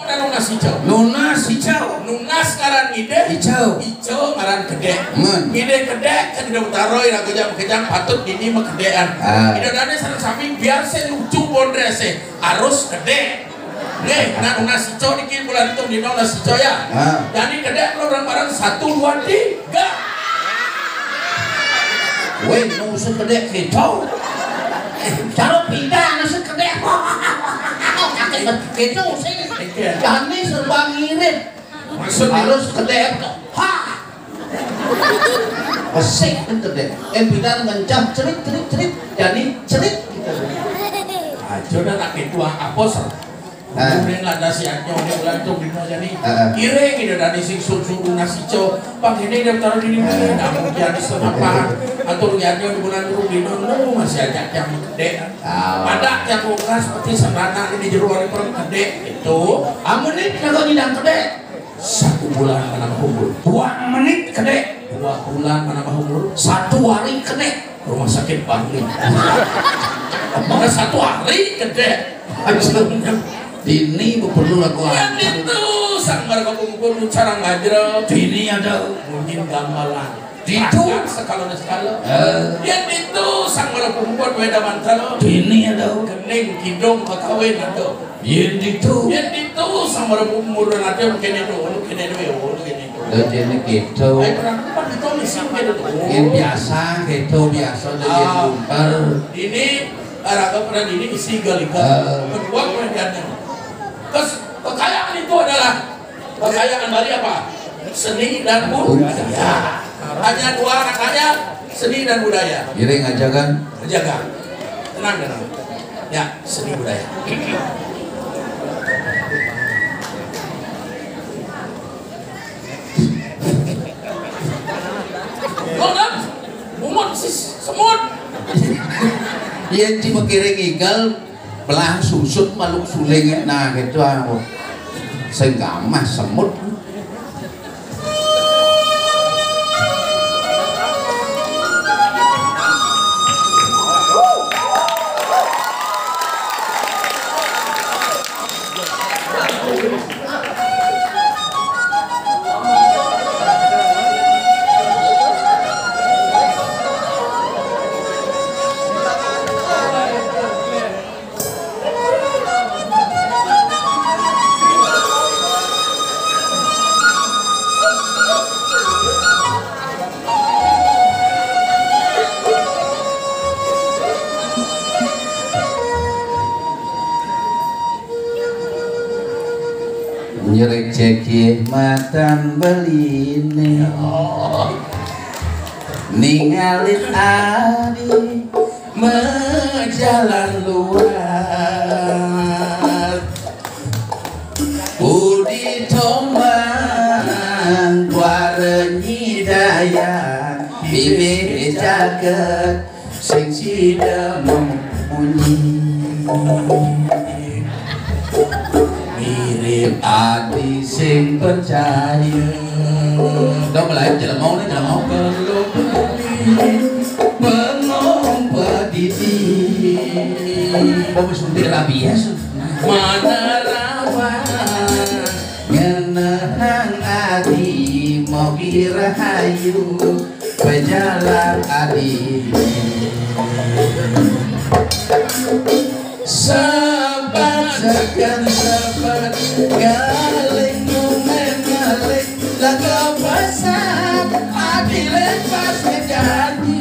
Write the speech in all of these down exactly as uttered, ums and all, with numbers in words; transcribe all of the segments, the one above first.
Nunas Ijo. Nunas Ijo. Nunas ngaran ngidih. Ijo. Ijo ngaran gedék. Men. Ngidih gedék, kan Ida Betara iraga jak makejang patut dini makedékan. Ah. Ida dané sareng sami biar sing lucu bondrésé. Harus gedék. Nih, nah, nunas Ijo niki bulan tung dina nunas Ijo ya. Ah. Jani gedék lu bareng-bareng, satu, dua, tiga. Wéh, nusuk gedék kéto. Cara pindah nusuk gedék. Kéto sih. Iya. Jani serba ngirit. Maksudnya? Harus gedék. Ha. Besik kan gedék. Eh, pindah ngencang cerit, cerit, cerit. Jani cerit gitu. Aja dah nak itu apa sih? Ah. Kemudian ada si Anyo ini ulah tuh dino jani. Ah, ah. Iring gitu dari sing sun-sun nunas Ijo. Pang ini dia taruh di mana? Nah, kemudian di setengah pahan. Atur Anyo di bulan turun dino, nu masih aja yang gedék. Ah. Pada yang bukan seperti sembana di jero hari perang gedék. Itu. Amun ini kalau nyidang gedék. Satu bulan menambah umur. Dua menit gedék. Dua bulan menambah umur. Satu hari gedék. Rumah sakit Bangli. Mana satu hari gedék. Dini perlu lagu. Yang itu sang marga kumpul cara ngajrep. Dini ada. Munyin gamelan. Ditu. Rakyat sekala-sekala. Eh. Yang itu sang marga kumpul beda mantra. Dini ada. Kening kidung kakawin ada. Yén ditu. Yén ditu sang marga kumpul ati kéné to, kéné to, kéné to. Lha jane kéto. Ayo, pernah tempat itu misi kéné to. Yén biasa kéto, biasa. Lha yén Ah. Munter. Ini olahraga pernah ini isi galiga. Eh. Kedua pernah jatuh. Terus kekayaan itu adalah kekayaan Bali apa? Seni dan budaya. Hanya dua anak kaya, seni dan budaya. Iring aja kan? Jaga. Tenang, tenang. Ya, seni budaya. Lo kan? Bungut sis, semut. Iya, ci mekiring igal. Belah susut makhluk suling, nah gitu aku. Sing gamah semut. Nyerejeki matan beliné. Ningalin adi majalan luar. Budi tombang kuara nyidaya bibih jagat sing sida memunyi. Mirip adi sing percaya. Dong lain jelema ne jelema. Bengong pedidi. Bagus untuk rabies. Mana rawan ngenehang adi mogi rahayu. Pejalan adi. Sebat seken sebat galing numen galing laga pasang adi lepas kejadi.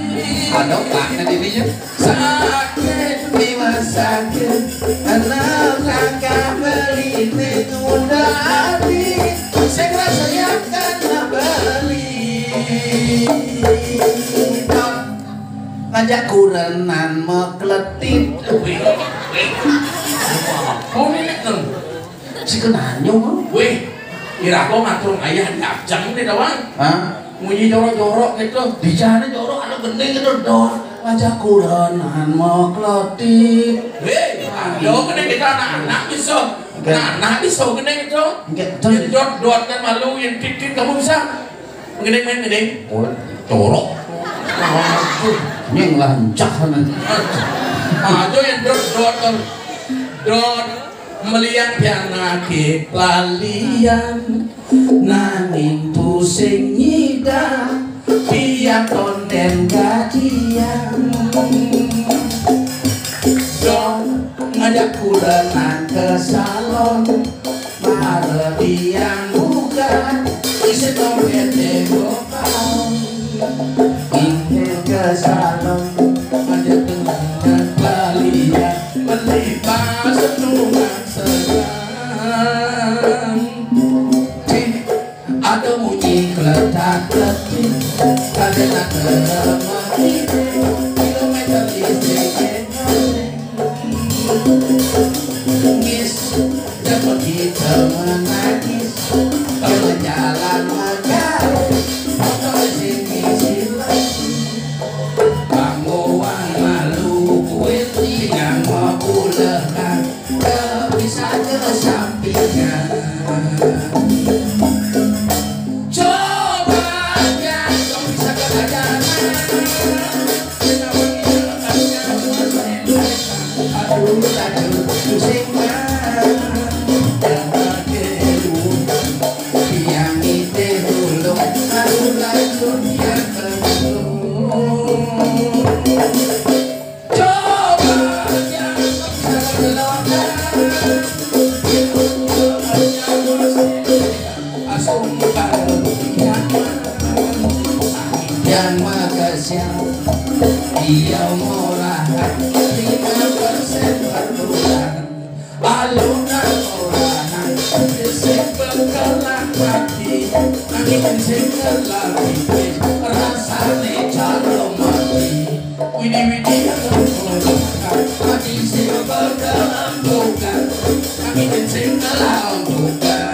Ada tak dirinya? Sakit jiwa sakit anak kakak beli itu adi. Saya rasa yang kena beli. Ngajak kurenan mekletit. Wih, wih. Mau nenek dong. Si kenanyo. Wih, iraga ngatur ayah dajang nih, tawang. Hah? Munyi jorok-jorok gitu. Di sana jorok, anu gending gitu, dor. Ngajak kurenan mekletit. Wih, ayo, kena kita anak-anak bisa. Enggak. Nah, nah, bisa kena gitu. Enggak, betul. Yang dot-dot kan malu, yang titit kamu bisa. Gini, main gini. Oh, corok. Aduh. Nying lancah sana. Aduh, yang dot, dot, dot. Dot. Meliang pianake balian, nanging pusing nyidang, pian tonden gajian. Dong ngajak kula nang ke salon, mara liang buka, isi dompete bokal. Inggih ke salon, ngajak dengan balian, beli bakso tulang segang. Cih, ada munyi kletak-kletik, ada nak lemah ide, kilometer listrik. Nangis, dan begitu menangis, kalau jalan makan, motor sini silap. Bang Gowang malu kuil, yang mau ulehan, tapi saja sampingan. Coba ya, kau bisa katakan. Yang makasih, dia murah, lima persen per bulan. Alunan orang, sing bekelang mati, nanging sing ngelang pipis, rasane cara mati. Widi-widi yang mati, sing bekelang bukan, nanging sing ngelang bukan.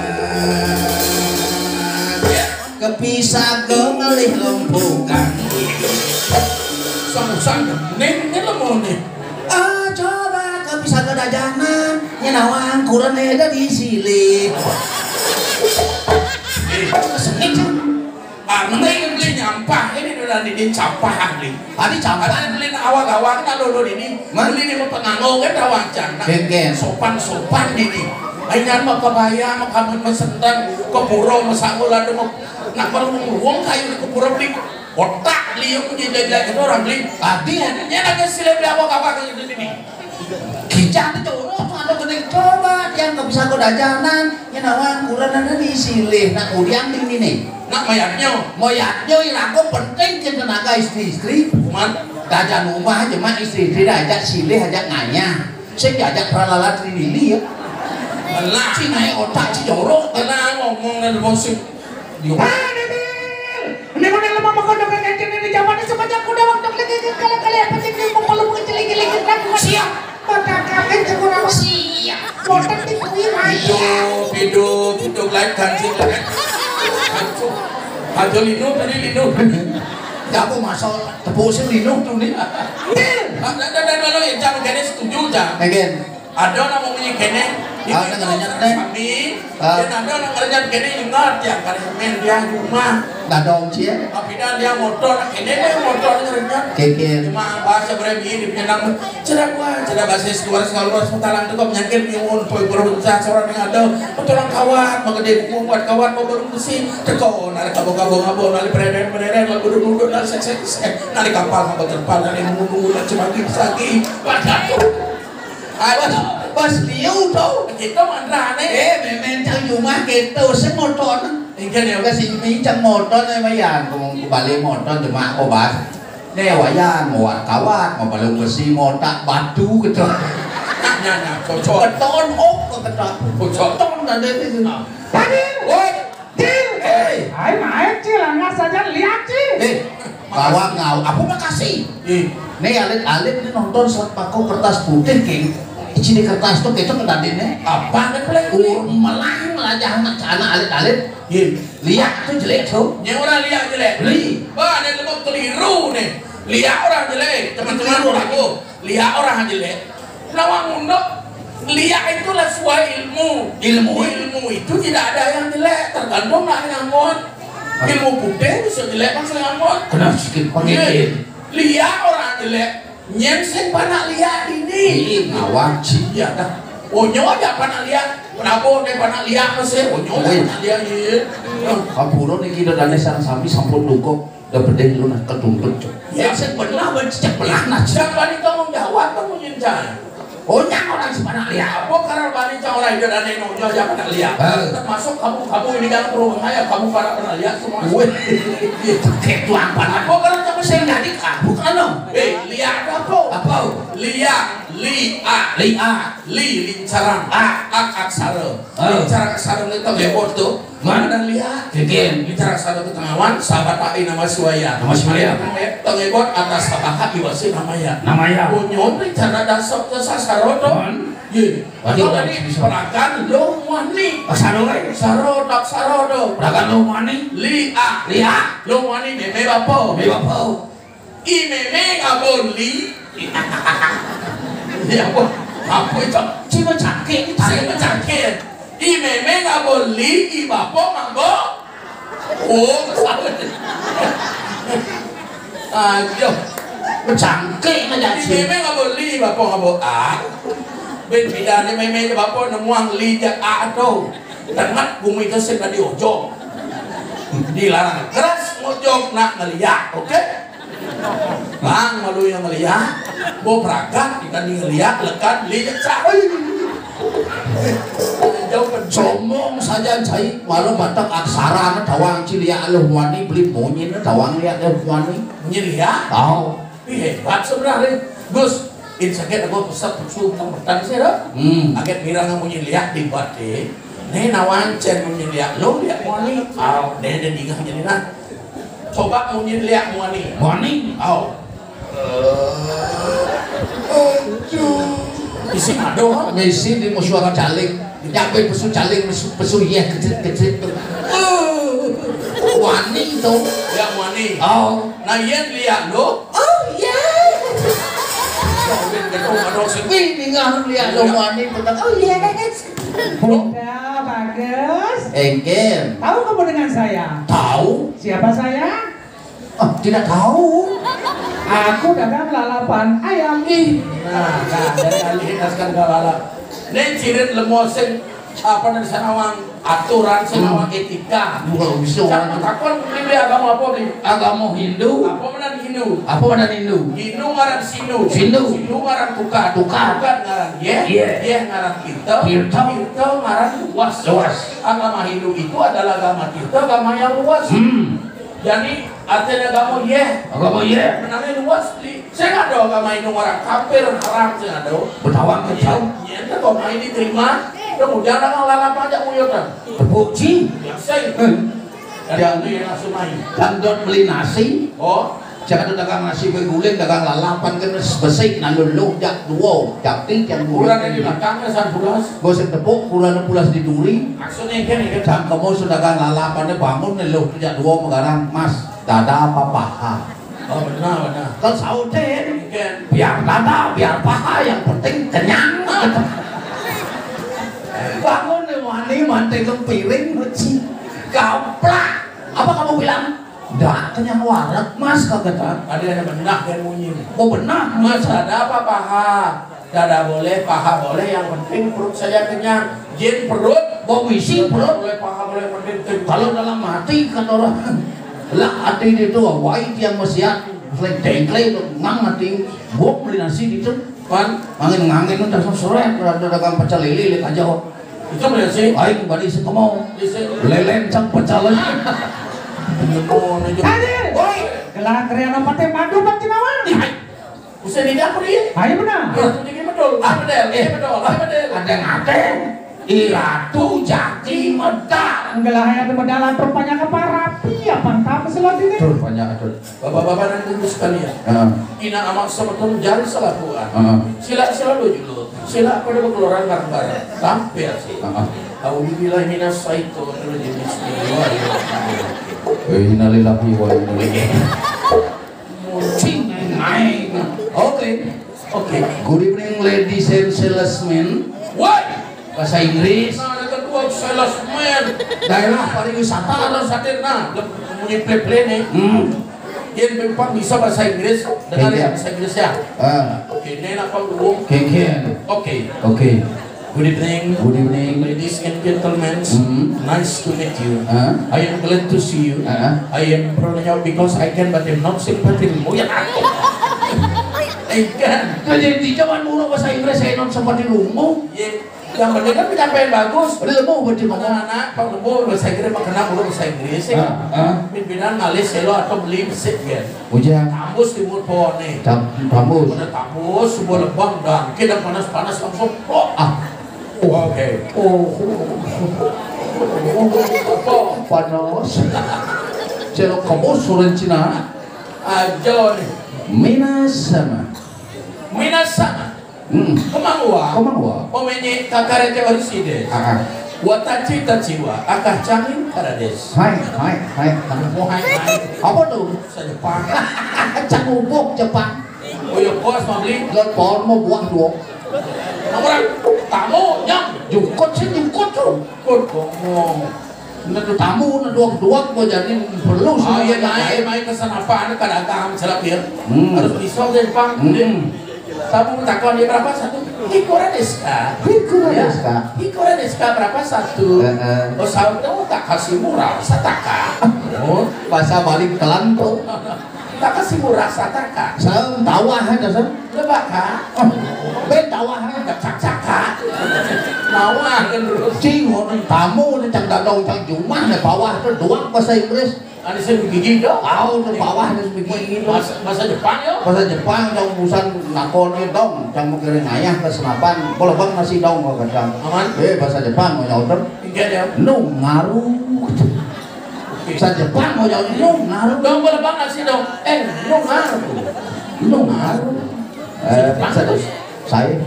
Ya. Kepisaga ngelih lempukan. Sang-sang ning, ning lemone. Ah, coba kepisaga dajanan, nyen nawang kurene da disilih. Eh, sengit, Cang. Ah, mending beli nyampah, ini udah didin sampah ahli. Adi campur. Ada beli awak-awak, nak lolo ini. Beli di penganggo kan tawacan. Nah, Ken, ken. Sopan-sopan ini. Ai nyan mah kebaya, mah kamen mesentang, kepuro, mesangul, ada mah. Nak baru ngurung kayu di kepuro beli. Otak beli yang punya jajan itu orang beli. Tadi adanya ada silih beli apa-apa kayak gitu ini. Kijang itu orang tuh ada gede coba, dia nggak bisa godajanan, ya nawang kurang ada disilih, nak udiang di ini. Nak mayatnya. Mayatnya irago penting ke tenaga istri-istri. Kuman. Dajan rumah aja mah istri-istri aja silih aja ngayah. Sing diajak pralalat lili ya. Belah. Si naik otak si jorok. Belah ngomong dan bosip. Yo. Ah, Debil. Ini mana lemah makan dengan kancing ini zaman ini sepanjang kuda waktu lagi kalau kalian apa sih mau perlu mengecil-kecil kan. Siap. Kota kami kurang siap. Motor di kuwi. Hidup, hidup, hidup lain kancing lain. Aduh lino tadi lino. Ya aku masuk tepuk sing lino tuh nih. Dan dan dan malu ya jam kene setuju jam. Again. Ada orang mau kene, ah, ini ngerenyet deh. Kami, ah. Dan ada orang ngerenyet kene ingat ya kali semen dia rumah. Dadong cie. Tapi dah dia motor, kene dia motor ngerenyet. Kekir. Cuma bahasa beremi di penyenang. Cerah gua, cerah basis luar sekali luar semutalang tuh kok menyakit miun, poi pura besar seorang yang ada. Motor orang kawat, mau gede buku buat kawat, mau baru besi. Teko, nari kabo-kabo ngabo, nari pereden-pereden, nari udut-udut, nari sek-sek-sek, nari kapal ngabo terpal, nari mundur, nari cemagi-cemagi. Waduh. Bos, bos liu to. Kita mandrane. Eh, memen cang jumah kita sing motor. Inggih ya. Kasih mincang motor ne mayan, kung balik motor cuma obat. Ne wayan muat kawat, mau balung besi, motak batu gitu. Nah, nah, cocok. Beton ok gitu. Cocok. Beton ada itu. Nah. Tadi. Woi. Dil. Hei. Hai main Cil, angah saja lihat Cil. Eh, bawa ngau, apa makasih? Eh. Nih alit-alit nih nonton Sat Pako kertas putih, King. Isi di kertas tuh kita kedadine. Apa nih, Plek? Ur melang lah jangan anak alit-alit. Iya. Lihat tuh jelek tuh. Yang orang lihat jelek. Beli. Wah, ada lemah keliru nih. Lihat orang jelek, teman-teman orang aku. Lihat orang jelek. Lawan ngunduk. Lihat itulah sebuah ilmu. Ilmu. Ilmu itu tidak ada yang jelek, tergantung nak nganggon. Ilmu putih bisa jelek kan nganggon. Kena sikit. Iya. Lihat orang jelek. Nyen sing panak lihat ini. Ih, ngawang sih ya dah. Onyo aja panak liak. Kenapa nih panak liak masih? Onyo aja panak liak, iya. Ampura niki dah dane sareng sami sampun duka. Dah pedih lu nah ketuntut, Cuk. Ya, sing benar, ben cecek belah nah, Cuk. Jangan bani tanggung jawab kamu, Nyin Cai. Onyang orang si panak liak. Apa karena bani cang orang hidup dan nonyo aja panak liak? Termasuk kamu, kamu ini kan perubahan ya, kamu para panak liak semua. Wih, itu ketuan panak. Apa karena kamu sing jadi kabuk anu? Eh, liak apa? Apa? Liak, liak. Liak. Li, lincaran. Ak, ak, aksara. Lincaran aksara itu ngebot tuh. Mana dan liak? Kegen. Lincaran aksara itu tengawan, sahabat ai nama suaya. Nama suaya. Tengebot atas sabaha iwasi namaya. Namaya. Punya lincaran dasar ke sasarodo. Ye. Waduh, tadi perakan lo wani. Aksara, eh? Aksara, aksara do. Perakan lo wani. Liak. Liak. Lo wani meme bapo. Meme bapo. I meme ngabon li. Ya apa? Apa itu? Cuma cangkir itu. Cuma cangkir. I meme ngabon li, i bapo ngabon. Oh, salah. Aduh. Cangkir aja. I meme ngabon li, i bapo ngabon a. Ben beda ni meme je bapo nemuang li je a tu. Tengah bumi tu sing tadi ojok. Dilarang keras ngojok nak ngeliak, oke? Bang, malu yang ngeliak, bo peragat, ikan di ngeliak, lekat, beli cecak. Jauh ke comong saja cai, malu batak aksara na tawang ciliak lu wani beli munyi na tawang liak lu wani. Munyi liak? Tahu. Ih, hebat sebenarnya. Gus, ini sakit aku pesan pesu tentang petang sih dah. Hmm. Aget mirang munyi liak di bate. Nih nawan cen munyi liak lu liak wani. Au, deh deh dingah jadi nah. Coba munyi liak wani. Wani. Au. Aduh. Isi mado. Misi di musuara caling. Nyampe pesu caling, pesu, pesu iya kecil-kecil tu. Wani tu. Liak wani. Oh. Nah, yen liak lo. Oh, iya. Wih, ningah liak lo wani petang. Oh, iya. Bunda Bagus. Engken. Tahu kamu dengan saya? Tahu. Siapa saya? Ah, tidak tahu. Aku dagang lalapan ayam. Ih, nah, nah, dari ahli naskan ke lalap. Nih cirit lemo sing apa dari sanawang aturan, sanawang etika. Bukan bisa. Siapa takon beli agama apa beli? Agama Hindu. Apa mana Hindu? Apa mana Hindu? Hindu ngaran Sindu. Sindu. Sindu ngaran tukar. Tukar. Tukar ngaran Yeh. Yeh. Yeh ngaran Tirta. Tirta. Tirta ngaran Luas. Luas. Agama Hindu itu adalah agama Tirta, agama yang luas. Hmm. Jadi, artinya agama Yeh. Agama Yeh. Menangnya luas di. Saya nggak tahu agama Hindu orang kafir, haram, saya nggak tahu. Betawang kecau. Ya, itu kok main diterima. Kemudian orang lalap aja uyutan. Tepuk ci. Ya, saya. Hmm. Dan itu yang langsung main. Dan dot beli nasi. Oh. Cak ada dagang nasi beguling, dagang lalapan kan besik, naluluh jak dua, jak tiga, yang Kurang di belakangnya san pulas. Gosip tepuk, kurang pulas di duri. Maksudnya kan, kan. Sang kamu sudah dagang lalapan, dia bangun nih, lu jak dua megarang, "Mas, dada apa paha?" Oh, benar, benar. Kan sautin. Kan. "Biar dada, biar paha, yang penting kenyang." Bangun nih, wani, mantai piring, beci. Gaplak. Apa kamu bilang? "Ndak kenyang wareg, Mas," kata. Ada, ada benah dan munyi. Oh, benah. "Mas, ada apa paha?" "Dada boleh, paha boleh, yang penting perut saya kenyang." Jin perut, bau isi perut. Boleh, paha boleh, yang penting kenyang. Kalau dalam hati, kata orang, lah, hati itu, wai tiang mesiat, selek dengkle itu, ngang hati, gua beli nasi gitu. Pan, angin-angin udah sore, ada dagang pecel lele, lek aja. Itu berarti. Aing bari sekemau. Isi. Lelen cang pecel. Hadir. Woi. Gelah kriana paté madu, Pak Cinawan. Ih, hai. Usah di dapur, iya. Ayo, benar. Ratu Jaki medal. Ah, medal. Eh, medal. Ah, medal. Ada ngaten. I Ratu Jaki medal. Gelah aya medal atur panjang apa rapi, apa entah apa selot ini. Atur panjang, atur. Bapak-bapak dan ibu sekalian, heeh, ina amak semeton jari salapuan. Heeh. Sila selalu julu. Sila pada berkeluaran bareng-bareng. Tampil sih. Heeh. A'udzubillahi minasyaitonirrajim. Bismillahirrahmanirrahim. Eh, innalillahi wa inna ilaihi. Muncing naik. Oke. Oke. Good evening, ladies and salesmen. Woi. Bahasa Inggris. Nah, ada kedua salesman. Daerah pariwisata harus hadir. Nah, le-, punya play-play nih. Hmm. Yang memang bisa bahasa Inggris, dengar ya, iya, bahasa Inggris ya. Ah. Oke, ini apa dulu? Oke, oke. Oke. Oke. Good evening. Good evening. Ladies and gentlemen. Hmm. Nice to meet you. Huh? I am glad to see you. Huh? I am proud of you because I can but I'm not sympathy. Oh ya, aku. Eh, kan. Nah, jadi zaman dulu bahasa Inggris saya non sempat di rumah. Iya. Yang penting kan penyampaian bagus. Udah lemu berarti ngomong. Anak-anak, Pak Lemu, bahasa Inggris mah kena dulu bahasa Inggris ya. Ah, ah. Pimpinan ngalih selo atau beli besik kan. Ujang. Tambus timun pohon nih. Tam-, tambus. Udah tambus, sebuah lebang dan kita panas-panas langsung. Oh, ah. Oke. Oh. Apa? Panas. Celok kamu suran Cina. Aja nih. Minasama. Minasama. Hmm. Komang wa. Komang wa. Omenye kakarete oriside. Ah, ah. Watachi tachiwa akah cangin karades. Hai, hai, hai. Oh, hai, hai. Apa tuh? Bahasa Jepang. Cangubuk Jepang. Oh ya, bos mau beli. Lon pon mau buah dua. Nah, orang tamu nyam. Jukut sih, jukut tuh. Jukut ngomong. Nah, tuh tamu, nah, duak-duak gua jadi perlu. Oh iya, naik, naik ke sana apa? Ada kada tamu celap ya. Hmm. Harus bisa deh, Bang. Hmm. Tamu takon dia berapa satu? Hikura desu ka? Hikura desu ka? Hikura desu ka berapa satu? Heeh. Oh, sahur tamu tak kasih murah, sataka. Oh, bahasa balik kelanto. Tak kasih murah, sataka. Sam tawah ada sam. Lebaka. Oh, ben tawah ada cak-caka. Mawah kan terus. Cing, orang tamu ni cang dadong cang jumah ni bawah tu doang bahasa Inggris. Ada sih begini dong. Tahu tu bawah tu begini tu. Bahasa, bahasa Jepang ya. Bahasa Jepang cang urusan nakon ni dong, cang mikirin ayah ke senapan. Kalau bang masih dong kau kacang. Aman. Eh, bahasa Jepang mau nyauter. Tiga dia. Nung ngaru. Sa Jepang mau jauh nung ngaru. Dong, boleh banget sih dong. Eh, nung ngaru. Nung ngaru. Eh, sa-, saya.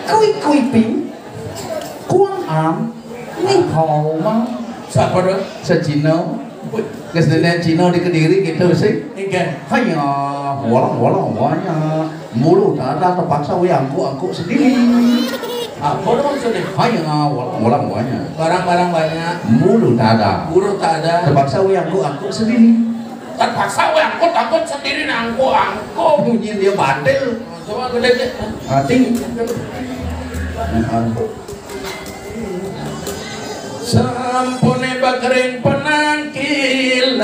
Kui kui ping. Kuang am. Ni hao ma. Siapa dong? Sa Cina. Kes nenek Cina di Kediri gitu sih. Iya. Hanya, walang-walang, wanya. Mulu tak ada, terpaksa we angkuk-angkuk sendiri. Apa tuh maksudnya? Hanya, walang-walang, wanya. Barang-barang banyak. Mulu tak ada. Mulu tak ada. Terpaksa we angkuk-angkuk sendiri. Terpaksa we angkut-angkut sendiri, nangkuk-angkuk. Bunyi dia bandel. Coba gede deh. Hati. Nah, Sampune bakering penangkilan.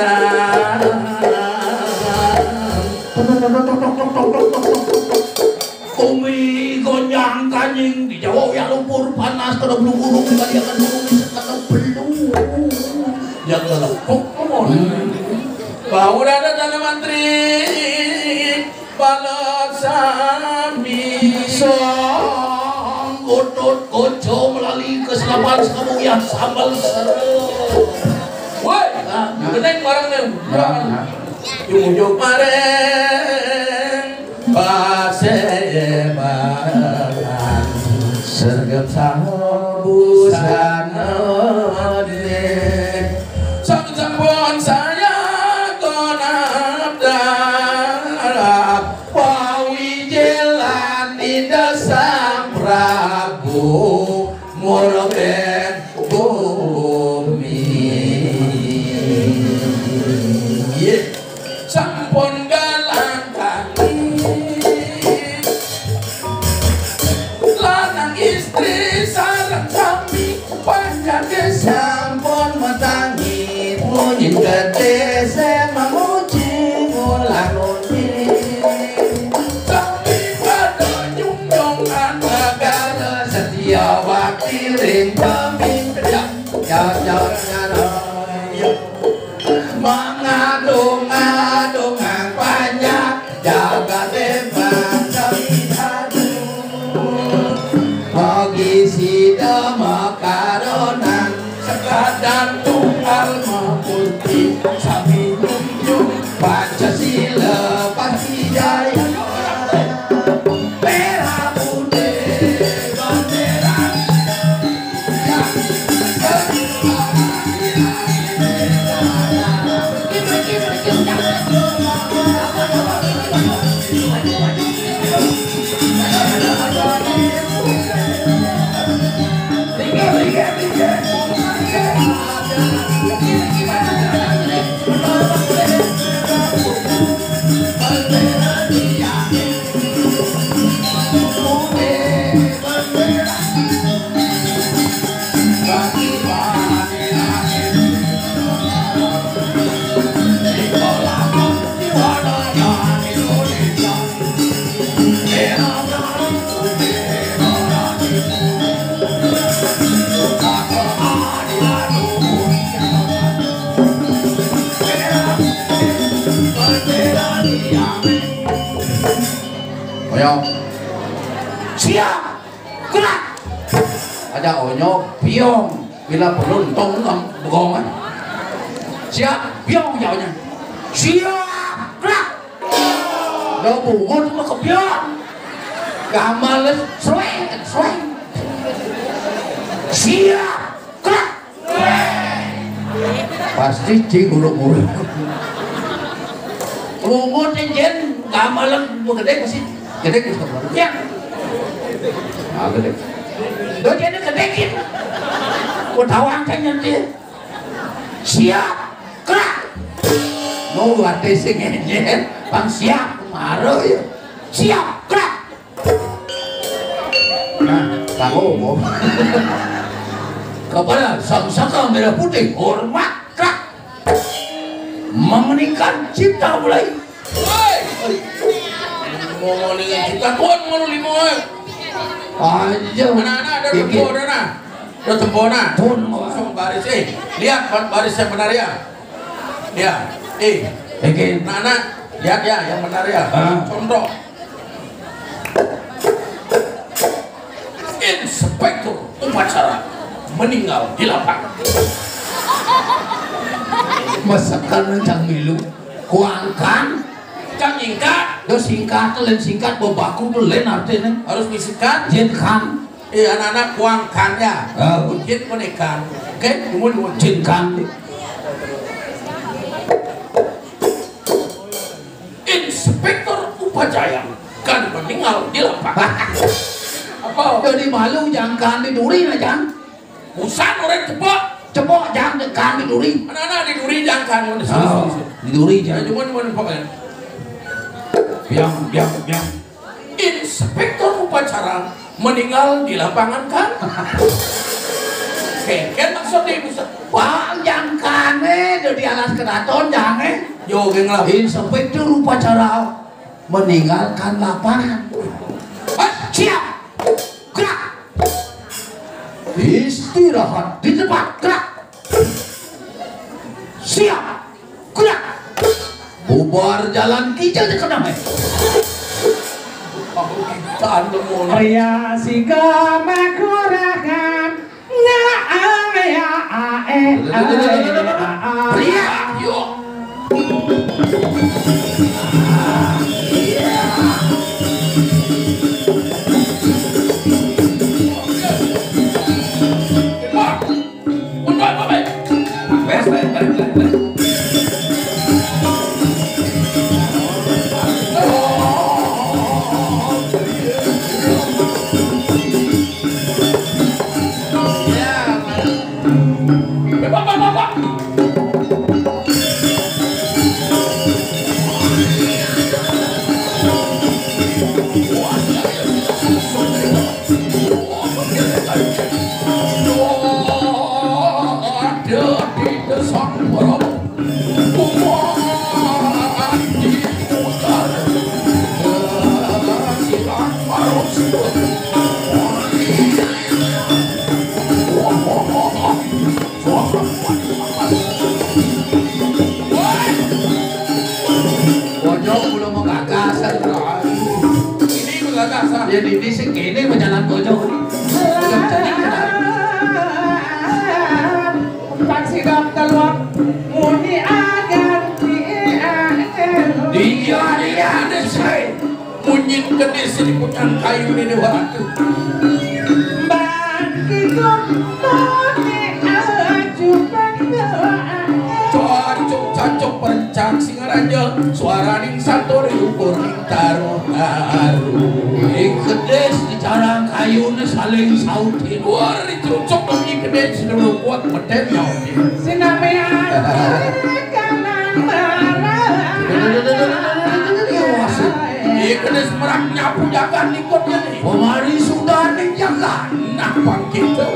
Umi gonjang kanying di Jawa ya lumpur panas kada belum urung di kaliangan gunung sekadar belum. Yang ngelepuk kemana? Bau dada tanaman trik. Balas sami. Sang utut koco melali ke selapan sekamu ya sambal seru. Woi, nah, geneng barang ni. Nah, nah. Ujung-ujung mareng pasebaran sergap sabu sanane. Sampun saya konabdara pawijilan Ida Sang Prabu Murben Bumi. Sampun galang kaki lanang istri sareng sami. Panjake sampun matangi, punyin gedhe sing mamuji ngulang-undi. Sami padha nyunjungan negara, setia bakti ring pemimpin. Ya, ya, ya, ya, ya. Mangadung-adung ang panjak jagat emang kami adu. Bagi sida makaronan sekadar tunggal maputi sami nyunjung Pancasila pasti jaya. Merah putih bendera. Ayo. Siap. Gerak. Aja onyok biong. Bila perlu entong ngam begongan. Siap, biong jauhnya. Siap, gerak. Dah bungut mah ke biong. Gamal sreng, sreng. Siap, gerak. Pasti cing uruk-uruk. Bungut jen gamal begede pasti gede gitu. Ya. Ah, gede. Lo jadi gede gitu. Gua tahu angkanya dia. Siap, gerak. Mau ate sing enjen, pang siap, maro ya. Siap, gerak. Nah, kamu mau. Kepada sang saka merah putih, hormat, gerak. Mengeningkan cipta mulai. Woi. Mau mengeningkan cipta, tuan mau lima, eh. Aja. Anak-anak, ada tempo, ada nah. Ada tempo, nah. Tuan mau. Langsung baris, eh. Lihat, bar-, baris yang benar ya. Ya, eh. Oke. Anak-anak, lihat ya, yang benar ya. Ah. Contoh. Inspektur upacara meninggal di lapangan. Masakan cang milu, kuangkan. Cang nyingkat. Yo singkat, lain singkat, bebaku tuh lain artinya. Harus disikat. Jen kan. Eh, anak-anak kuangkan ya. Ah. Jen konekan. Oke, tunggu, tunggu. Jen kan. Inspektur Upajaya kan meninggal di lapangan. Apa? Jadi malu jangkan di duri nah, Jang. Usan orang cepok. Cepok, Jang, kan di duri. Mana-mana di duri jangkan. Oh, di duri, Jang. Ya, cuman, cuman pokoknya. Biang, biang, biang. Inspektur upacara meninggal di lapangan kan? Kengken maksudnya bisa. Wah, jangkane do di alas keraton, jange. Yo, geng lah. Inspektur upacara meninggalkan lapangan. Hah? Siap. Gerak. Istirahat di tempat. Gerak. Siap. Gerak. Bubar jalan kijang di kenang, eh. Pria siga makurahan. Nggak, ah, ya, ah, eh, ah, eh, ah, ah. Pria. Yo. Bojong belum mau gagasan. Ini gagasan. Ya, di, di sini mau jalan bojong. Taksi dok keluar muni agan. Iya, iya, ada saya. Munyin kedis di pucang kayu ini, waduh. Mbak, itu muni aju. Cocok, cocok, perencang Singaraja. Suaraning satur, ukur ning taru-taru. Ing kedis di carang kayune saling sautin. Wah, dicucuk dong ing kedis, sudah kuat, meden nyawa. Sinamean kanan marah. Ing kedis merak nyapu jagat ikutnya nih. Pemari sudah ning jagat. Nah, bangkit tuh.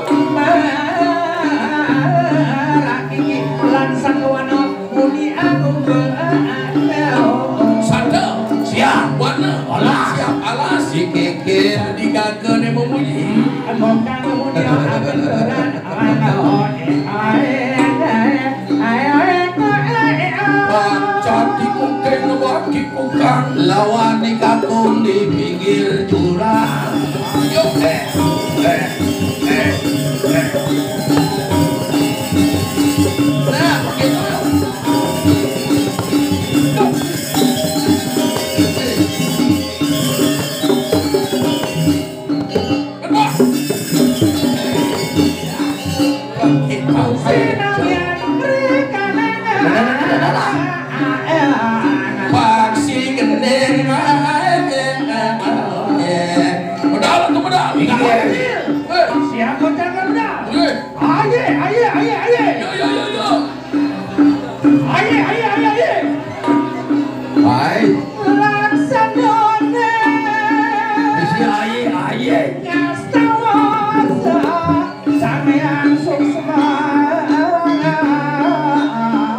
Paksi gending. Medal tuh, medal. Iya. Eh. Siapa cara medal? Eh. Aye, aye, aye, aye. Yo, yo, yo, yo. Aye, aye, aye, aye. Hai. Laksanane. Isi aye, aye. Ngastawasa Sang Hyang Suksma.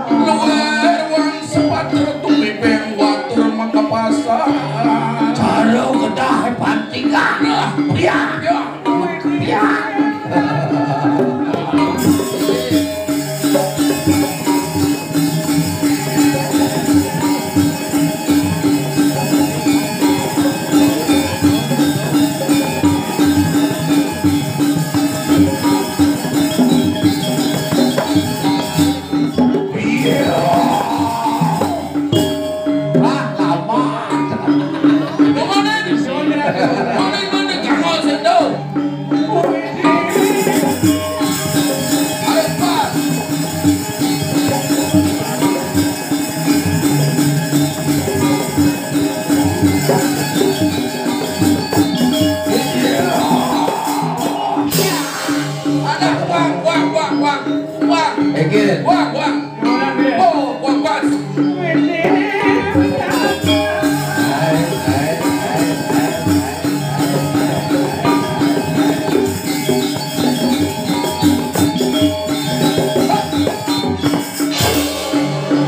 Luwih wong sepatur tumibeng watur makapasa. Jaro kedah pancingan. Ya. Ya. Ya. Iya. Ah, lama. Mana, mana, mana, kamu sentuh. Ayo, Pak. Ada, buang, buang, buang, buang. Buang. Again. Buang, buang. Oh, buang, buang.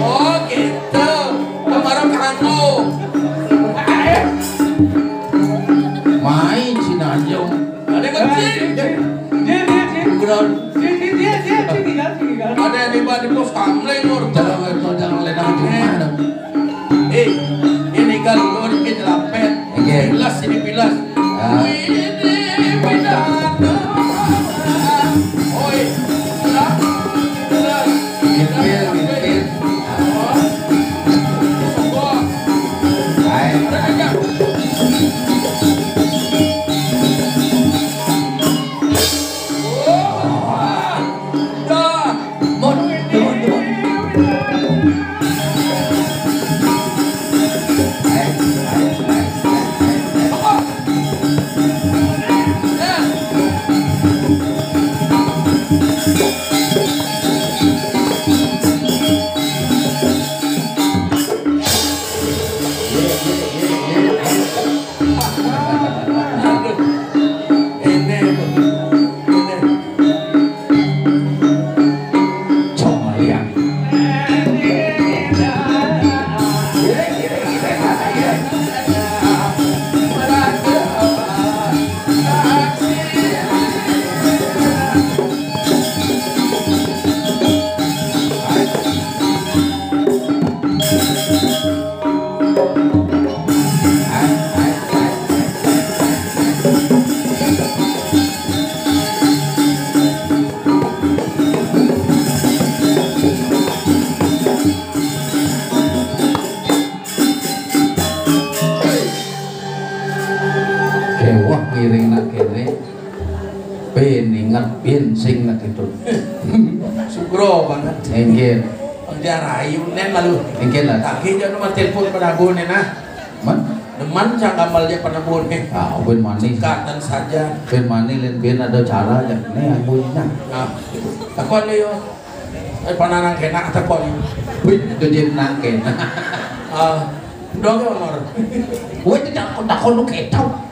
Oh, gitu. Kemarin kamu. Main Cina aja. Ada yang kecil. Dia, dia, dia. Bukan. Dia, dia, dia, dia, dia tinggal, tinggal. Ada yang di, di pos kamling, Nur. Jangan, jangan, jangan, jangan. Eh, ini kan lu dikit lapet. Oke. Bilas ini, bilas. Ya. Ini pidato. Oi. Bilas. Bilas. Mikir, mikir. Baik. Ada aja. Oh. Dah. Mon, mon, mon. Ini, ini. Kewah ngiring nak kene. Pin ingat, pin sing nak itu. Sugro banget. Inggih. Dia rayu nen lalu. Inggih lah. Kaki jangan nomor telepon pada gue nih nah. Man? Demen cang gambar dia pada gue nih. Ah, ben mani. Katan saja. Ben mani, lain ben ada cara aja. Nih, yang bunyinya. Nah, takut nih yo. Eh, pananang kena takut. Wih, itu jadi nang kena. Ah, dong ya, Mor. Wih, itu takut, takut lu ketawa.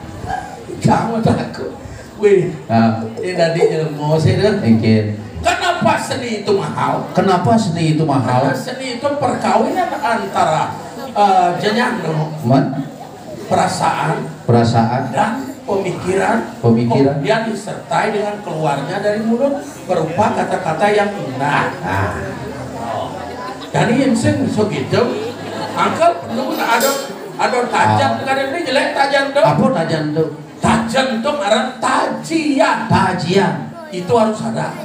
Kamu takut. Wih, ah, ini tadi jelema sih deh. Inggih. Kenapa seni itu mahal? Kenapa seni itu mahal? Karena seni itu perkawinan antara, eh, jenjang, no? Man? Perasaan, perasaan, dan pemikiran, pemikiran, kemudian disertai dengan keluarnya dari mulut berupa kata-kata yang indah. Nah. Jadi yang sing segitu, angkel penuh ada, ada tajan, ah, kadang ini jelek tajan tuh. Apa tajan tuh? Tajan tuh ngaran tajian. Tajian. Itu harus ada.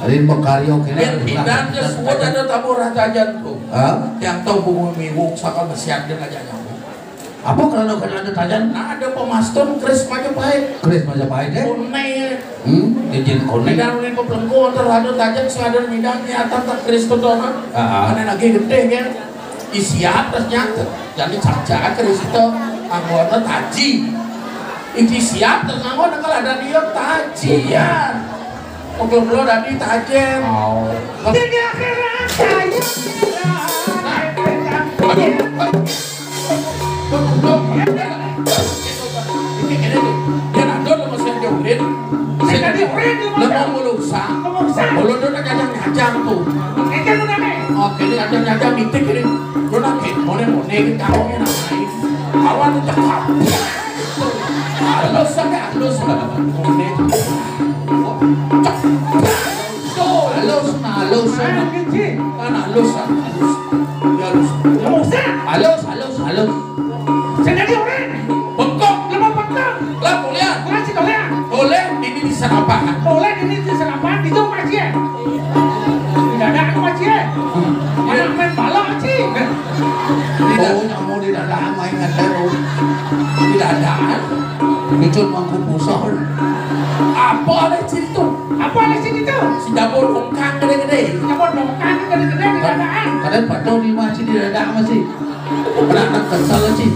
Lain mau karyo kena. Yang pindah aja sebut ada tabuh tajan tuh. Hah? Yang tahu bunga miwuk sama siap dia ngajak nyambung. Apa karena kan ada tajan? Nah, ada pemastun keris Majapahit. Keris Majapahit, eh? Koné. Hmm, izin koné. Tidak boleh pepelengko antar ada tajan sing ada nyidang nyata tak keris to, Dona. Ah, ah. Karena lagi gede kan. Isiap terus nyata. Jadi caca keris to. Anggota taji. Iki siap terus anggota kalau ada dia tajian. Oke, belum tadi tajen. Oh. Tiga kerang kayu merah. Aduh. Duh, duh. Ini, ini, ini. Dia nandur sama saya jauhin. Saya tadi orang di mana? Lah mau mulusa. Mau mulusa. Kalau dia nyajang-nyajang tuh. Oke, ini nyajang-nyajang, mitik ini. Lu nak, eh, mone-mone, ini kamu yang namanya. Awan itu cakap. Halus sampai halus. Mone. Cak. Tuh, halus, nah, halus, nah. Mana, Ci? Kan halus, nah, halus. Ya, halus. Halus, halus, halus. Sing dadi orén. Bengkok. Lemah bengkok. Lah, kuliah. Kuliah sing kuliah. Oleh ini di sarapan. Oleh ini di sarapan, di jauh Macie. Di dada aku Macie. Mana main bala, Ci? Oh, nyamu di dada, main ngeter, oh. Di dada. Itu mangku pusar. Apa ada situ? Apa ada situ? Si dapur longkang gede-gede. Si dapur longkang gede-gede di dadaan. Kadang pato di masih di dada masih. Anak kesel sih.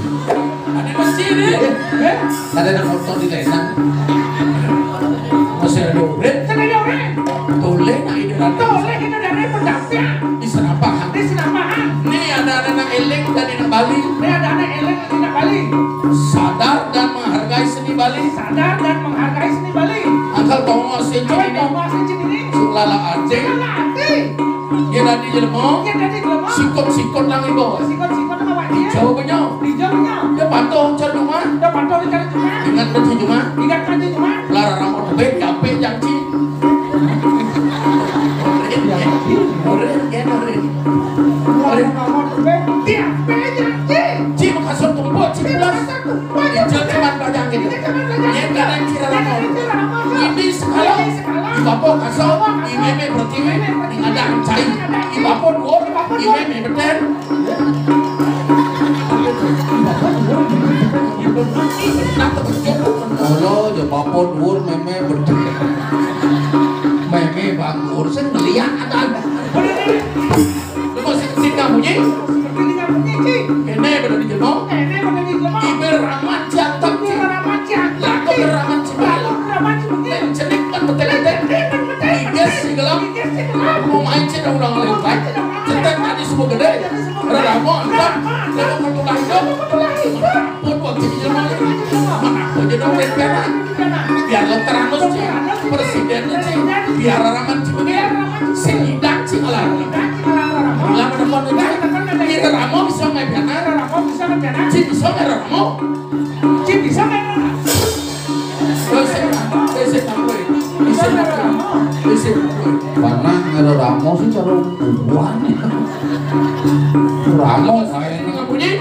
Ada masih deh. Eh, eh, ada anak motor di lenang. Masih ada urip. Kan ada urip. Toleh nak itu datang. Toleh itu dari pendamping. Di Senapahan. Di Senapahan. Ini ada anak eling dan anak Bali. Ini ada anak eling dan anak Bali. Sadar dan menghargai seni Bali. Sadar dan menghargai seni Bali. Angkal Tongo sing ini. Tongo sing ini. Sing lala ati. Sing lala ati. Dia tadi jelema. Dia tadi jelema. Sikut-sikut nang ibu. Sikut-sikut nang awak dia. Jauh punya. Di jauh punya. Dia patuh cari rumah. Dia patuh cari rumah. Ingat cari rumah. Ingat cari rumah. Lara rambut tebih, diapik jangci. Murid, ya. Murid, ya, murid. Murid. Lara rambut tebih, diapik jangci. Ci, makasut tumpuk, ci, pulas. Makasut tumpuk, ci, pulas. Ijol cuman bajang gitu. Ijol cuman bajang gitu. Yen kadang ci raramo. Kadang ci raramo. Ini sekala. Ini sekala. Di bapa kasar, di meme pertiwi, di ngadang cai. Di bapa dhuwur, di meme beten. Nah, terkejut. Olo, ya bapa dhuwur, meme beten. Meme bang dhuwur, sing ngeliat ada. Lu mau sing, sing nggak bunyi? Ini nggak bunyi, Ci. Ini bener di jeno. Ini bener di jeno. Ibe raman jatep, Ci. Ibe raman jatep, Ci. Laku raman Ci. Laku raman Ci. Cenik kan betul-betul. Cenik kan betul-betul. Iges si gelap. Iges si gelap. Mau main Ci, udah ngeliat. Mau main Ci, udah ngeliat. Cetek tadi semua gede. Reramo, entah. Reramo. Reramo ketulah hidup. Reramo ketulah hidup. Pun waktu di jeno. Mana aku aja dong, Ren Piana. Biar dokter Anus, Ci. Presiden, Ci. Biar raman Ci. Biar raman Ci. Sing idang, Ci, ngelarang. Bilang ada konten, Ci. Biar ramo bisa main piana. Ramo bisa main piana. Ci bisa main ramo. Ci bisa main ramo. Terus, terus, terus, terus, terus. Mana ada ramo sih, cara bubuhan. Ramo, saya ini nggak bunyi.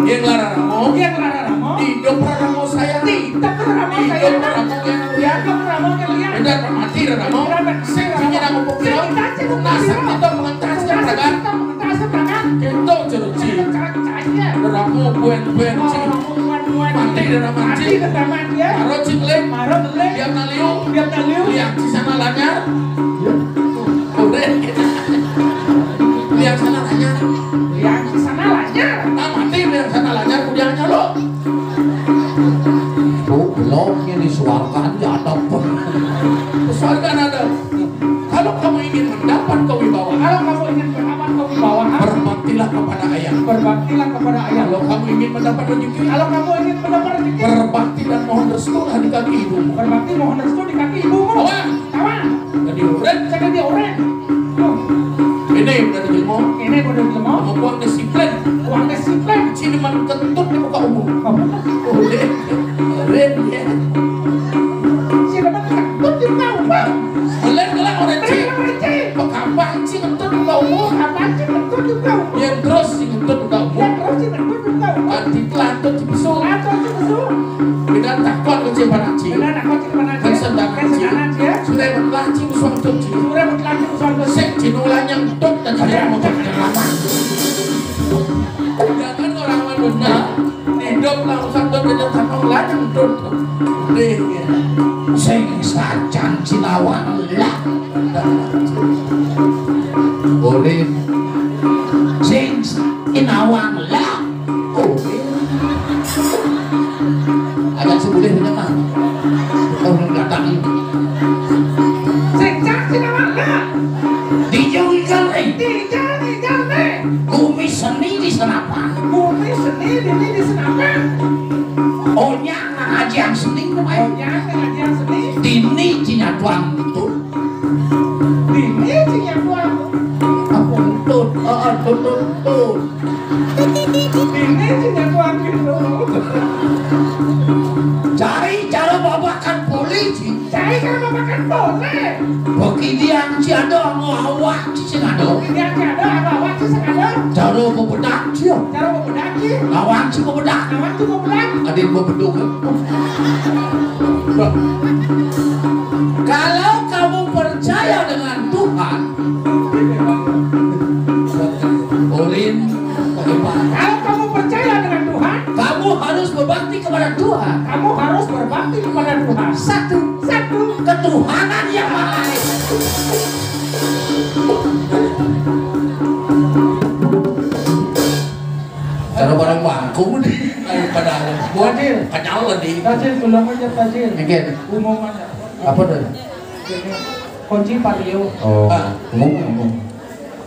Yang lara ramo. Yang lara ramo. Hidup ramo saya. Hidup ramo saya. Hidup ramo yang lihat. Hidup ramo yang lihat. Udah mati ramo. Udah mati. Sing punya nama pokoknya. Sing kita cek. Nasib kita mengentas yang beragam. Nasib kita mengentas yang beragam. Kita cerci. Kita cerci. Ramo buen-buen, Ci. Ramo buen-buen. Mati dan mati. Mati dan mati, ya. Maro, Ci, ngeling. Maro, ngeling. Biar naliu. Biar naliu. Liang di sana lanyar. Udah. Liang sana lanyar. Liang di sana lanyar. Nah, mati liang sana lanyar, kemudian nyolok. Tuh, beloknya di suarga ada pun. Suarga ada. Kalau kamu ingin mendapat kewibawaan, kalau kamu ingin mendapat kewibawaan, berbaktilah kepada ayah. Berbaktilah kepada ayah. Kalau kamu ingin mendapat rezeki, kalau kamu ingin mendapat rezeki, berbakti dan mohon restulah di kaki ibumu. Berbakti mohon restu di kaki ibumu. Kawan. Kawan. Jadi urip. Jadi dia urip. Tuh. Ini udah dijemur. Ini udah dijemur. Sama uang disiplin. Uang disiplin. Ci demen kentut di muka umum. Apa? Udah. Rin, ya. Ci demen kentut di muka umum. Belen kelak orang Ci. Belen orang Ci. Pekapah Ci kentut di muka umum. Pekapah Ci kentut di muka umum. Yang terus Ci kentut di muka umum. Yang terus Ci kentut di muka umum. Kan ditelanjut Ci besuk. Telanjut Ci besuk. Beda takon ke Ci panak Ci. Beda takon Ci panak Ci. Kan sendangan Ci. Kan sendangan Ci, ya. Sudah bertelanjut Ci besuk kentut Ci. Sudah bertelanjut Ci besuk kentut Ci. Sing Ci nulanya kentut dan Ci mau bertelanjut. Jangan orang mau benar. Sing sajan sinawang lah. Urin. Sing sinawang lah. Urin. Agak sebulan ini mah. Orang datang ini. Sing sajan sinawang lah. Dijauh ikan, eh. Dijauh ikan, eh. Gumi seni di Senapan. Gumi seni di, di Senapan. Onya ngajian seni namanya. Onya ngajian seni. Dini cinya tuang tuh. Dini cinya tuang tuh. Tuntut, heeh, tuntut, tuntut. Dini cinya tuang tuh. Cari cara babakan polisi. Cai kan mamakan boleh. Bagi diang ci ada, anu awak ci sing ada. Bagi diang ci ada, anu awak ci sing ada. Cara bebedak ci. Cara bebedak ci. Lawan ci bebedak. Lawan ci bebedak. Ada yang bebedak kan? Kalau kamu percaya dengan Tuhan, Ulin, bagaimana? Kalau kamu percaya dengan Tuhan, kamu harus berbakti kepada Tuhan. Kamu harus berbakti kepada Tuhan. Satu. Satu. Ketuhanan yang Maha Esa. Cara barang bangku nih. Ayo, pada Fadil. Kenyal nih. Fadil, pulang aja, Fadil. Mungkin. Umum aja. Apa tuh? Kunci patio. Oh, ah. Umum, umum.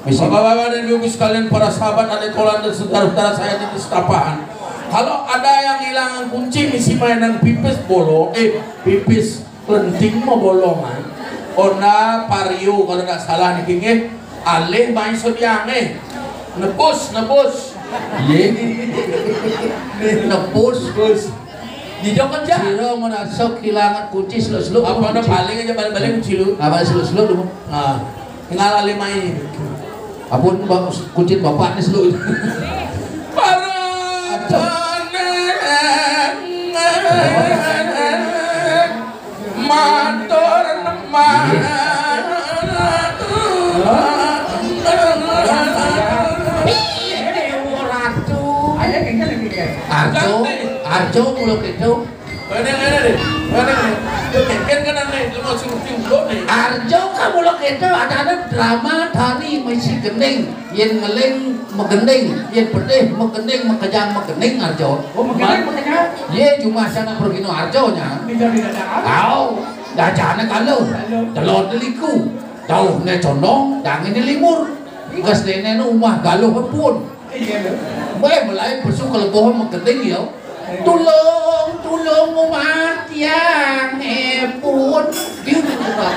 Misi. Bapak-bapak dan ibu sekalian, para sahabat, adik kolan dan saudara-saudara saya di Setapahan. Kalau ada yang hilangan kunci, misi mainan pipis bolong, eh, pipis lenting mau bolongan. Onda Vario kalau nggak salah nih, nggih. Alih main sodiange. Nebus, nebus. Iya. Nebus. Bus. Dijok aja. Sira merasa kehilangan kunci seluk-seluk. Apa ada paling aja balik-balik kunci lu? Apa seluk-seluk dulu? Ah. Tinggal alih main. Ampun, Bang, kucing bapak ni selalu. Para Aduh. Matur nembah. Piye, Dewa Ratu? Ayo, kengken, kengken. Arjo, Arjo, mulo kedo. Mana, mana ni? Mana ni? Dia kengken kan aneh. Dia mau suruh tiup dulu ni. Arjo, kamu lo kedo, ada-ada drama tari mesti gending. Yen ngeling megending, yen pedih megending, mekejang megending, Arjo. Oh, megending, mekejang? Ye, cuma sana pergi no Arjo nya. Tidak, tidak, tidak. Au, dajane kalau. Kalau. Telon deliku. Jauh ne condong, dangin ne limur. Gas dene no umah galuh pun. Iya, lho. Bae, mulai besok keleboh megending, ya. Iya. Tulung, tulung, umah tiang, eh, pun. Dia udah.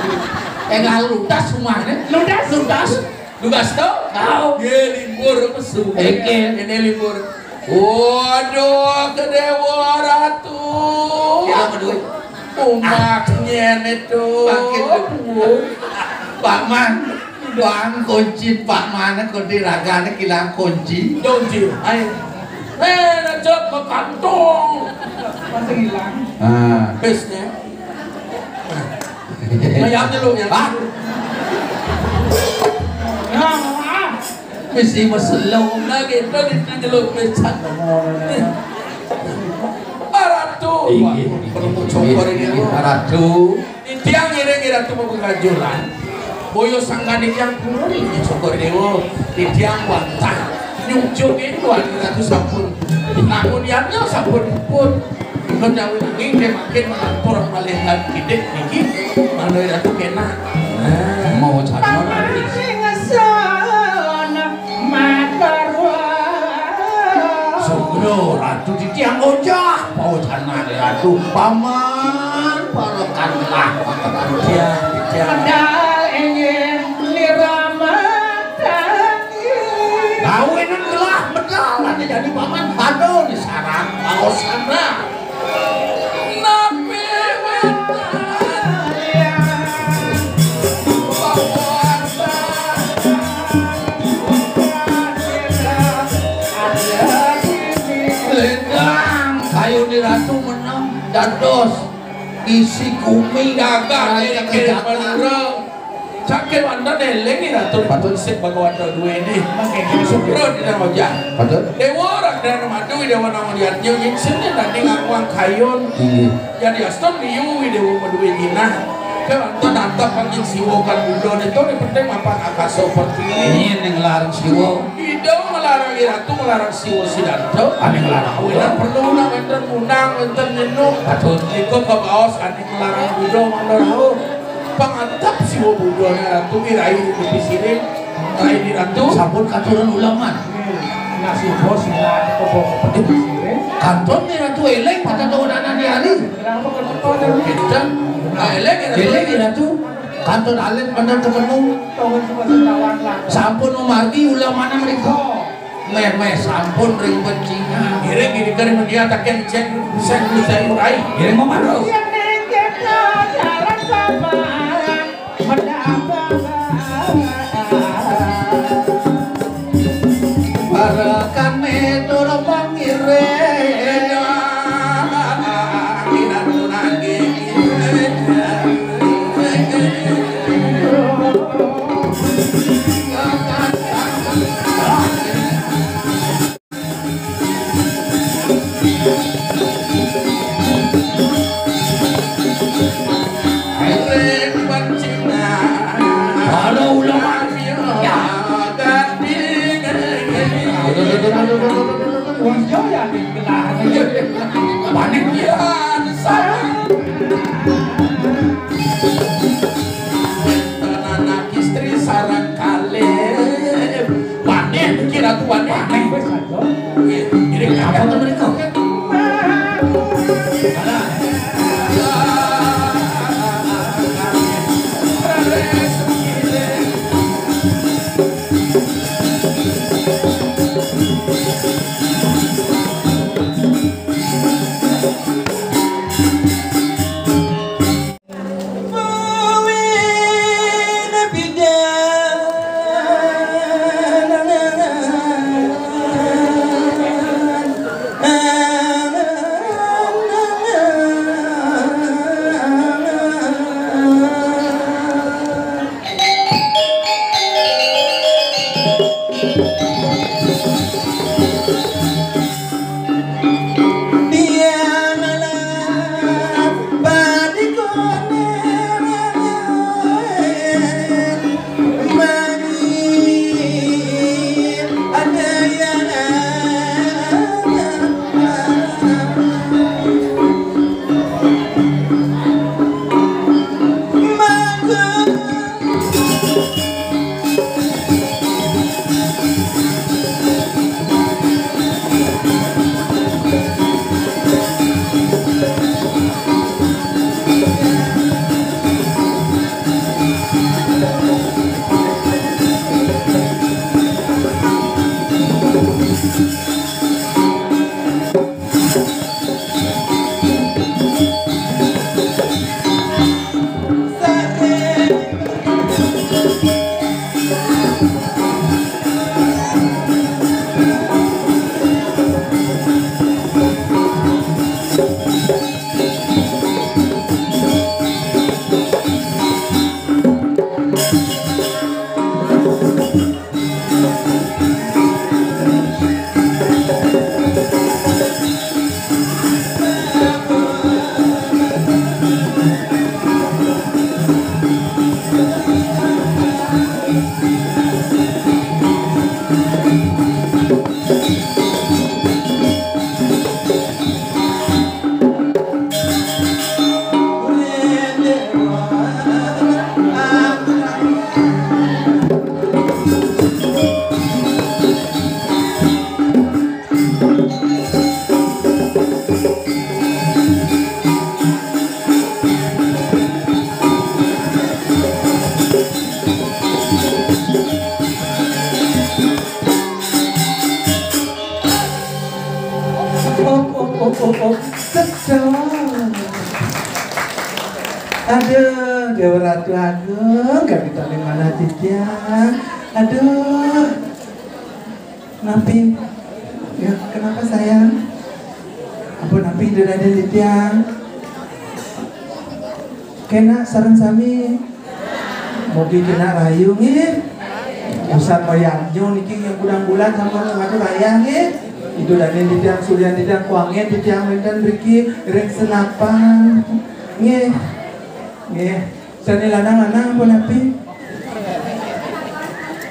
Eh, nggak ludas rumahnya. Ludas? Ludas. Tugas to? Tau. Ye, libur mesu. Eke. Ini libur. Waduh, ke Dewa Ratu. Kita berdua. Umaknya itu. Makin. Paman. Bang kunci Pak mana kunci ragane kilang kunci. Kunci. Ayo. Eh, Rajab ke kantong. Masih hilang. Ah. Pesnya. Mayam nyeluk ya. Ah. Nah, ah. Mesti meselung. Nah, gitu, gitu, nyeluk mecat. Aratu. Inggih, wah, inggih, perlu inggih, cokor ini, inggih, wah. Aratu. Titiang ngiring Ratu Pemengkajulan. Boyo sangkane tiyang purun inggih cokor dewa. Titiang wantah nyucuk ing Ratu sampun. Namun yamnya sampun pun. Menawi nanging kemakin ngatur malih lan kidik niki, manut Ratu kena. Nah, mau jadwal. Pamane ngeson matur wa. Sugro Ratu titiang ojah, paujanane Ratu paman, parokanlah. Titiang, titiang. Medal ingin lirama tangi. Kawinan gelah medal ane jadi paman. Aduh, disarang pausana. Napi wétan Lendang, kayune Ratu menang dados isi gumi gagah. Kaya ing jagat. Madura. Saking wanda eling ira to. Patut. Sik bagawan to duwe ini. Oke. Sukro di Nang Ojah. Patut. Dewa Ragana Madu, Dewa Nang Ojah, nyingsin tadi ngakuang kayun. Iya. Jadi aston liu Dewa Madue jinah. Ke wanda nantap panggil Siwa kan Buddha itu di penting apa akasa pertiwi. Ini yang larang Siwa. Ida ngelarang iratu, ngelarang Siwa Siddhanta. Ane ngelarang Buddha. Awinan perlu nak wenten munang, wenten nyenuk. Patut. Iko kabaos ane ngelarang Buddha, mana rauh. Pangantap Siwa Buddha ni ratu, irai di tepi siring. Rai di ratu. Sampun katuran ulaman. Nasi bos, nasi bos. Kantun ni ratu eleng, pada tahu dana di hari. Kenapa kau tak tahu? Kita. Nah, eleng ni ratu. Eleng ni ratu. Kantun alit bener ketemu. Sampun umargi ulamana mereka. Meh, meh, sampun ring bencingan. Ngiring, ngiring, kari media taken cek, sen, sen, urai. Ngiring mamaru. Barakan metur pangiring. Halo, ulama. Ya. Wah, jauh ya, di belahan. Panik ya. Anak istri sarang kalih. Waneh, iki Ratu Waneh. Waneh. Wis, Ratu. Nggih, ngiring apa to mriko? Alah. Op, op, op, op, op. Sedot. Aduh, Dewa Ratu Agung, gak kita di mana titiang. Aduh. Napi? Ya, kenapa sayang? Ampun, napi, Indah Raden titiang. Kena sareng sami. Mugi kena rahayu nggih. Usan mayarnyo niki yang kudang bulan sampun ngatur raya nggih. Idup danin titiang, suryan titiang, kuangen titiang wénten mriki ring senapan. Nggih. Nggih. Sané lanang-lanang apa napi?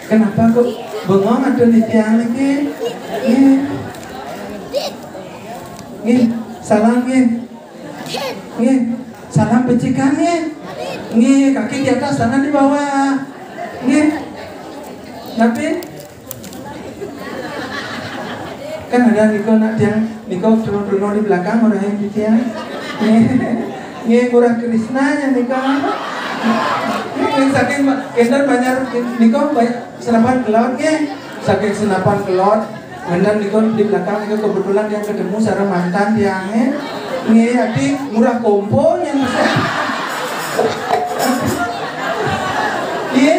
Kenapa kok bengong atur titiang niki? Nggih. Nggih, salam nggih. Nggih, salam becikan nggih. Nggih, kaki di atas, tangan di bawah. Nggih. Napi? Kan ada niko nak tiang, niko turun-turun di belakang orang yang di tiang. Nggih. Nggih, murah Krisna ya niko. Nggih, saking ba-, kénten banyak niko banyak senapan kelot nggih. Saking senapan kelot, Bener niku di belakang niku kebetulan yang ketemu sareng mantan tiangé. Nggih, ati murah kompo yang Iya,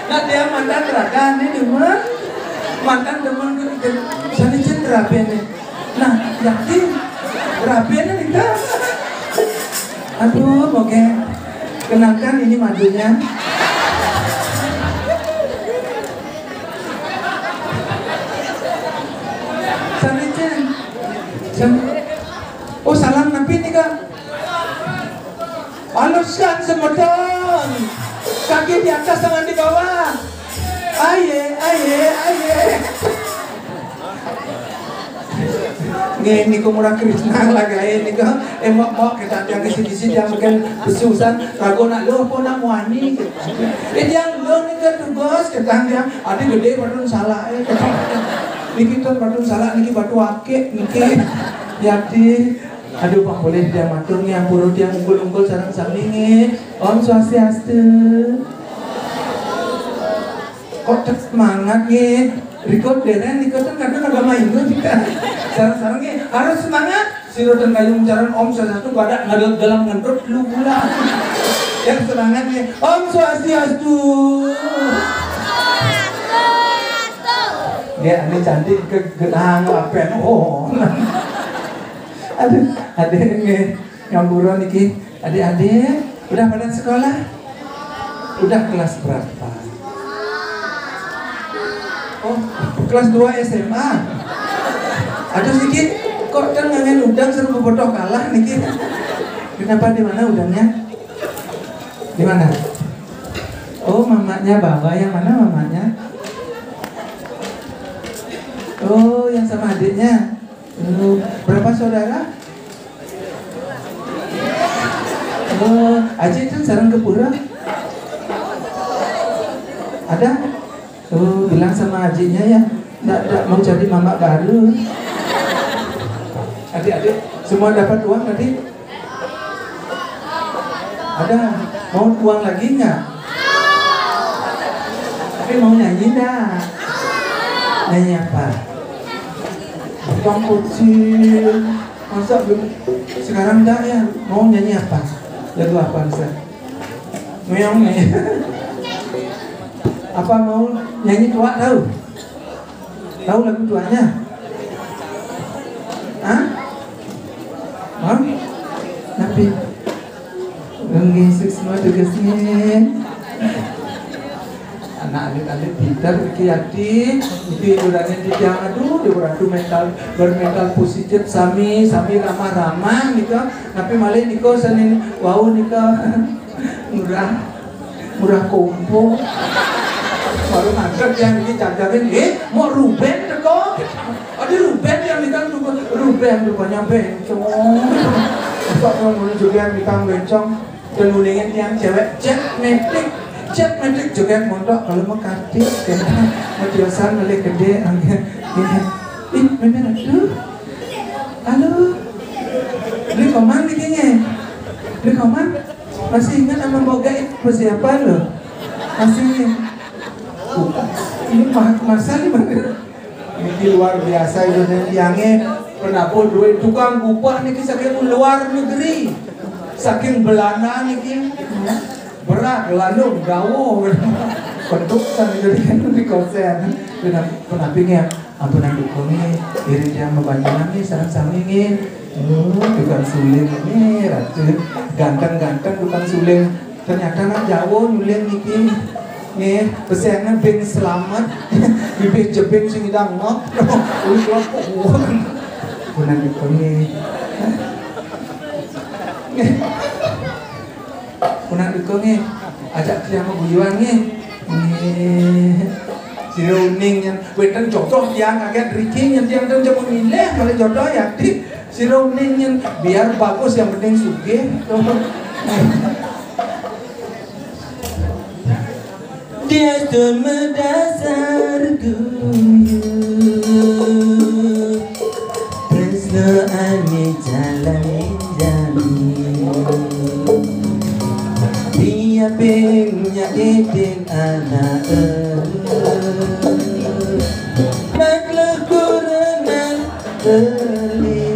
nah dia mantan raga nih demen. Mantan demen ke sanicen rabené. Nah, yakin rabené nika. Aduh, oke. Kenalkan ini madunya. Sanicen. Sam-, oh, salam napi nika? Aluskan semeton. Kaki di atas, tangan di bawah. Aye, aye, aye. Nggih, niku murah Krisna lah gaé niku. Eh, mok-mok kita tiang kisi-kisi tiang mungkin besusan. Ragu nak luh pun nak muani. Eh, tiang luh niku tugas kita tiang. Adi gedé padun salah, eh. Niki tun padun salah, niki batu akik, niki. Yati. Aduh, Pak, boleh tiang matur nggih, ampura tiang unggul-unggul sareng sami nggih. Om Swastiastu. Kok tek semangat nggih. Riko deren niko ten kadang agama Hindu juga. Sareng-sareng nggih, harus semangat. Sira ten kayung jaran Om Swastiastu pada ngadut dalam ngentut lu pula. Yang semangat nggih. Om Swastiastu. Ya, ini cantik ke gerang lapen. Oh. Aduh, adik nggih. Ngampura niki, adik-adik, udah pada sekolah? Udah kelas berapa? Oh, kelas dua S M A. Aduh, niki kok kan ngangen udang seru bodoh kalah niki. Kenapa, di mana udangnya? Di mana? Oh, mamanya bawa. Yang mana mamanya? Oh, yang sama adiknya. Oh, berapa saudara? Oh, Aji itu sareng ke pura? Ada? Oh, bilang sama ajinya ya, ndak, ndak mau cari mamak baru. Adik-adik, semua dapat uang tadi? Ada? Mau uang lagi nggak? Tapi mau nyanyi nggak? Nyanyi apa? Bang Kucing. Masa belum? Sekarang enggak ya? Mau nyanyi apa? Lagu apa, Ustaz? Meong nih. Apa mau nyanyi tua tahu? Tahu lagu tuanya? Hah? Hah? Tapi Nggih, sukses semua tugasnya. Anak alit-alit pinter, iki ati, iki hiburannya titiang, aduh, di ratu mental, bermental positif, sami, sami ramah-ramah, gitu. Tapi malih nika, Senin wau nika, murah, murah kompo. Baru ngadeg yang iki jajarin, "Eh, mau Ruben teko?" Ada Ruben yang nika, Ruben, rupanya bencong. Kok mau juga yang nika bencong? Kenulingan tiang cewek, jet metik, jet metik joget montok kalau mau kartis, kena matiosan malih gedé, angin. Ih, bener, aduh. Halo. Beli Komang nih kayaknya. Beli Komang. Masih ingat sama Boga itu siapa lo? Masih ingat. Bukan. Ini mah masa nih bener. Niki luar biasa itu, dan tiangnya penabur duit tukang gupah niki saking luar negeri, saking Belanda niki. Berat, lalu gawo. Bentuk sana jadi kan di konser. Penap-, penapingnya, ampunan dukung nih, diri dia membantu nih, sareng sami nih. Oh, tukang suling nih, ratu. Ganteng-ganteng tukang suling. Ternyata nak jauh nyuling niki. Nggih, pesengan beng selamat. Bibih jebeng sing idang ngok. Wis lopok. Punang duko nggih. Nggih. Punang duko nggih. Ajak tiang guyuan nggih. Nggih. Sira uning nyen. Wénten jodoh tiang kaget riki nyen tiang ten coba milih malah jodoh ya. Di sira uning nyen biar bagus yang penting sugih. Diastun medasar guyu. Tresno ane jalan jami. Dia ping nyakitin anak. Makhluk kurenan beli.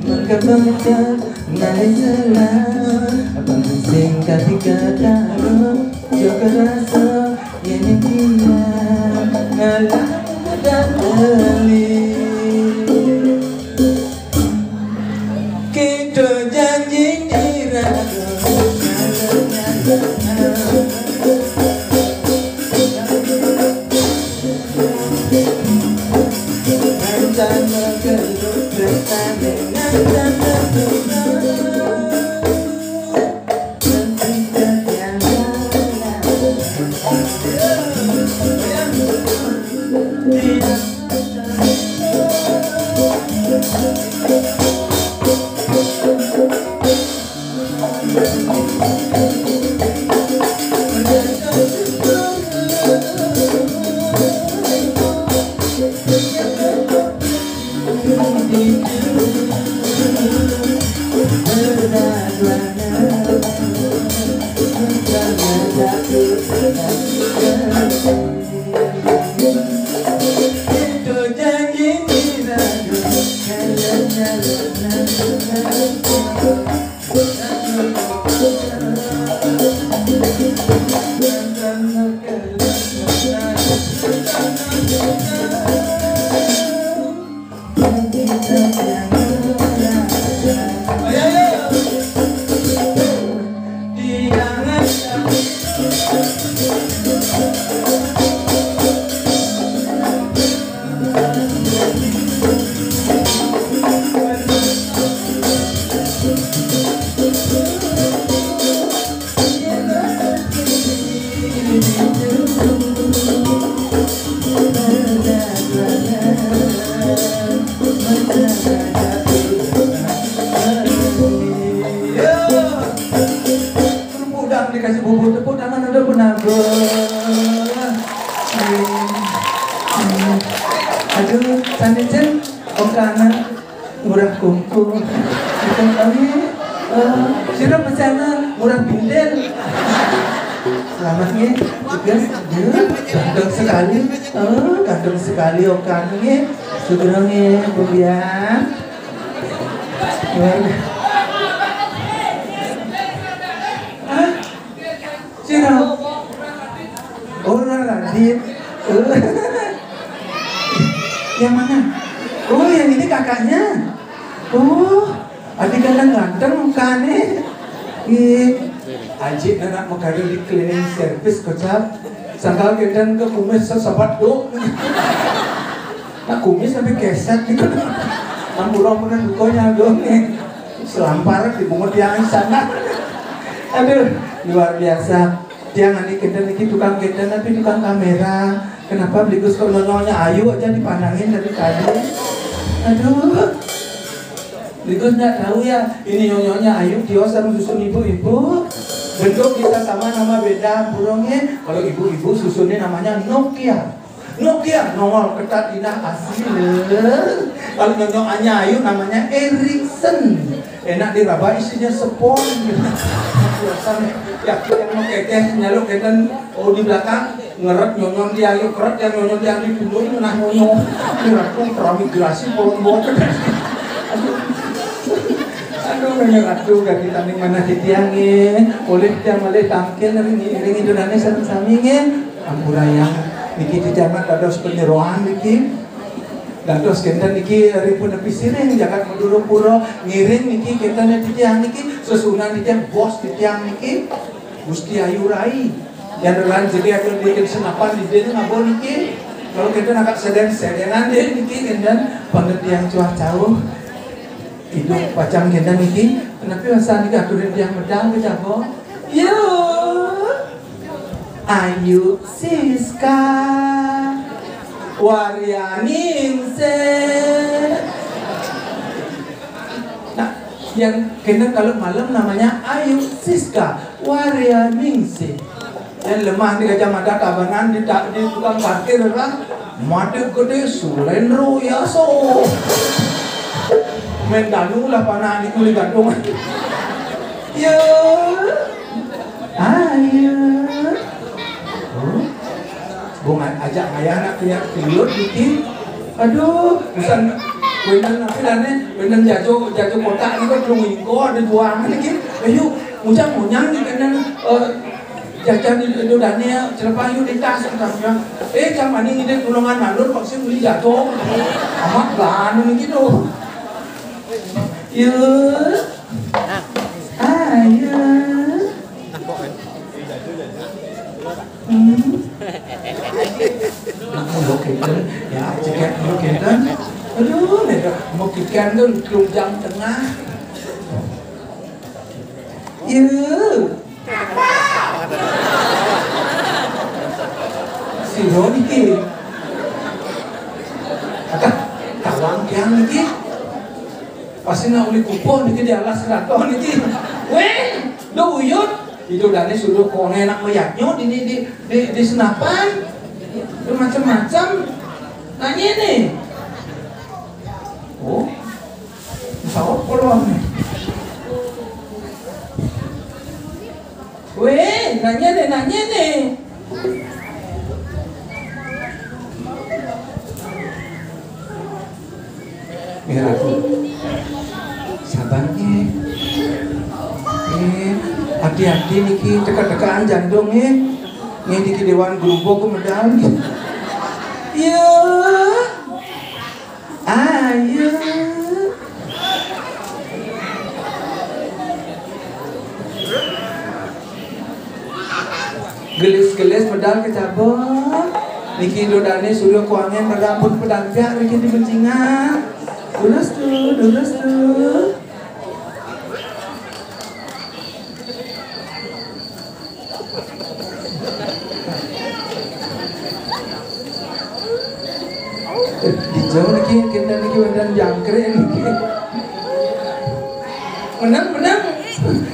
Mengkebangkan ngai selam. Abang sing kati kata. Jok rasa yen kina ngalah dan beli. Kita janji diraga. Rencana geluk bertanding. Kerupuk dah dikasih bubur tepuk tangan udah pernah. Aduh, sana jen, Om Kana. Murah kuku. Kita kami, eh, sira pesanan murah pintil. Selamat nggih. Tugas, aduh, ganteng sekali. Oh, ganteng sekali Okan nggih. Sugeng nggih, Bu Bian. Luar biasa. Hah? Sira. Oh, Radit. Yang mana? Oh, yang ini kakaknya. Oh, adik ganteng-ganteng mukanya. Ih, ajik anak mekare di cleaning service kocap. Sangkal kita ke kumis sesapat dok. Nah, kumis sampai keset gitu. Ampura pernah dukanya dong nih. Selampar di bungut yang sana. Aduh, luar biasa. Tiang ani kenten iki tukang kenten tapi tukang kamera. Kenapa Bligus kok nyonyonya ayu aja dipandangin dari tadi? Aduh. Bligus nggak tahu ya, ini nyonyonya ayu kios sama susun ibu-ibu. Bentuk kita sama nama beda burungnya. Kalau ibu-ibu susunnya namanya Nokia. Nokia nongol ketat inah asli lho. Kalau nyonyok Anya Ayu namanya Erickson. Enak diraba isinya spons. Biasa nih, ya yang mau kekeh nyaluk keten, oh, di belakang ngeret nyonyok dia, ayo keret yang nyonyok dia di pundung, nah nyonyok. Ini ratu transmigrasi bolong-bolong. Aduh. Aduh, nggih, aduh, gak kita ning mana titiang nggih. Oleh tiang malih tangkil ring, ring Indonesia sami nggih. Ampura yang niki dijamak dados penyeroan niki. Dados kenten niki ri punepi siring jagat Madura pura ngiring niki kenten titiang niki sesuunan titiang bos titiang niki Gusti Ayu Rai. Yang dolan jege atau bikin senapan di dene ngabo niki. Kalau kenten agak sedeng-sedengan deh niki kenten pangertian cuah cauh. Idup pacang kenten niki. Tapi masa niki aturin tiang medal ke jabo. Yo. Ayu Siska Waryaningsih. Nah, yang kena kalau malam namanya Ayu Siska Waryaningsih. Yang lemah di Gajah Mada Tabanan di, di tukang parkir orang mati gede sulendro yaso. Main danu lah panah di kulit gantung. Ya. Ayo. Oh. Bunga ajak ayah nak lihat liur dikit. Aduh, bukan wendang apa dane, wendang jajo, jajo kotak ni kan belum ingko ada buang ni kan. Ayo, muncang munyang ni kan eh, jajan itu dane celepah yuk di tas katanya. Eh, jam mana ni dia tulungan mandur kok sih beli jajo. Amat banu gitu. Yuk. Ayo. Hmm. Nah, mau kenten, ya, cekat mau kenten. Aduh, nih, mau kikan tuh, tuh jam tengah. Yuk. Si Roni ki. Kata, tawang kian niki. Pasti nak uli kupuh niki di alas rato niki. Weh, do uyut. Itu dari suruh kone nak meyaknyo di, di, di, di, di senapan. Itu macam-macam. Nanya ni. Oh, sawat polong ni. Weh, nanya ni, nanya ni. Mirah aku. Sabar ni. Eh, hati-hati niki teka-tekaan jantung ni. Ni niki dewan gerubuk ku medal ni. Ya. Ayo. Gelis-gelis medal kecabut. Niki dodane sudah kuangen medal pun pedang jak niki di bencingan. Lurus tu, lurus tu. Di Jawa niki kenten niki wonten jangkrik niki. Menang, menang.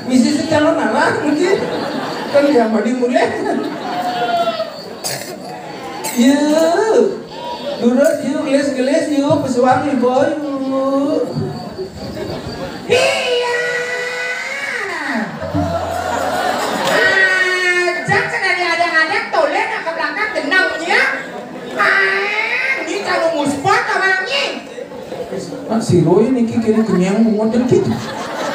Misi secalon arah niki. Kan dia madi mulai. Iya. Durus yuk, gelis-gelis yuk, pesuang yuk, boy yuk. Iya. Ajak sekali ada-ada toleh nak ke belakang tenang ya. Ah, ini kalau muspot orangnya. Nak siroi niki kira kenyang bungot dan gitu.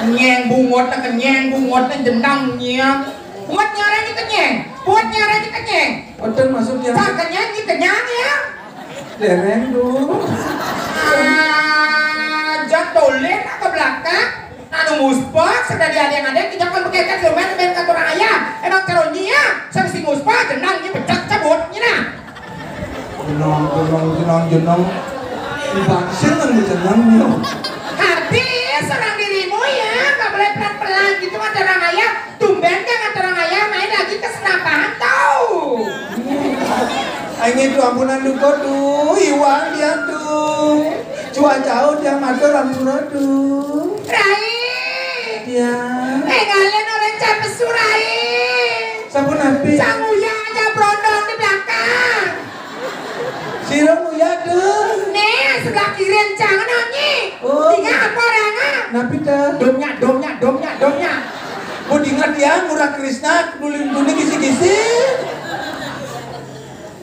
Kenyang bungot, kenyang bungot dan jenang ya. Buat nyara ni kenyang. Buat nyara ni kenyang. Oten maksudnya. Tak kenyang ni kenyang ya. Dereng dulu. Ah, jatuh leh ke belakang. Anu muspah, sekali ada yang ada, kita kan pakai kan domen, domen kantor ayah. Emang kalau dia, sama si muspah, jenang, dia pecah cabut, ni nah. Jenang, jenang, jenang, jenang. Dibangsir kan jenang, ya. Habis orang dirimu ya, nggak boleh pelan-pelan gitu, ada orang ayah. Tumben kan kata orang ayah main lagi ke senapan tau. Aing itu ampunan duko tuh, iwang dia tuh. Cua jauh dia matur ampura tuh. Rai. Ya. Eh, ngalen orang capek surai. Sampun api. Cang uya aja brondong di belakang. Sirung uya tuh. Nih, sebelah kiri cang nonyi. Oh. Tiga apa orangnya? Napi tuh? Domnya, domnya, domnya, domnya. Mun ingat ya, murah Krisna, dulin-dulin kisi-kisi.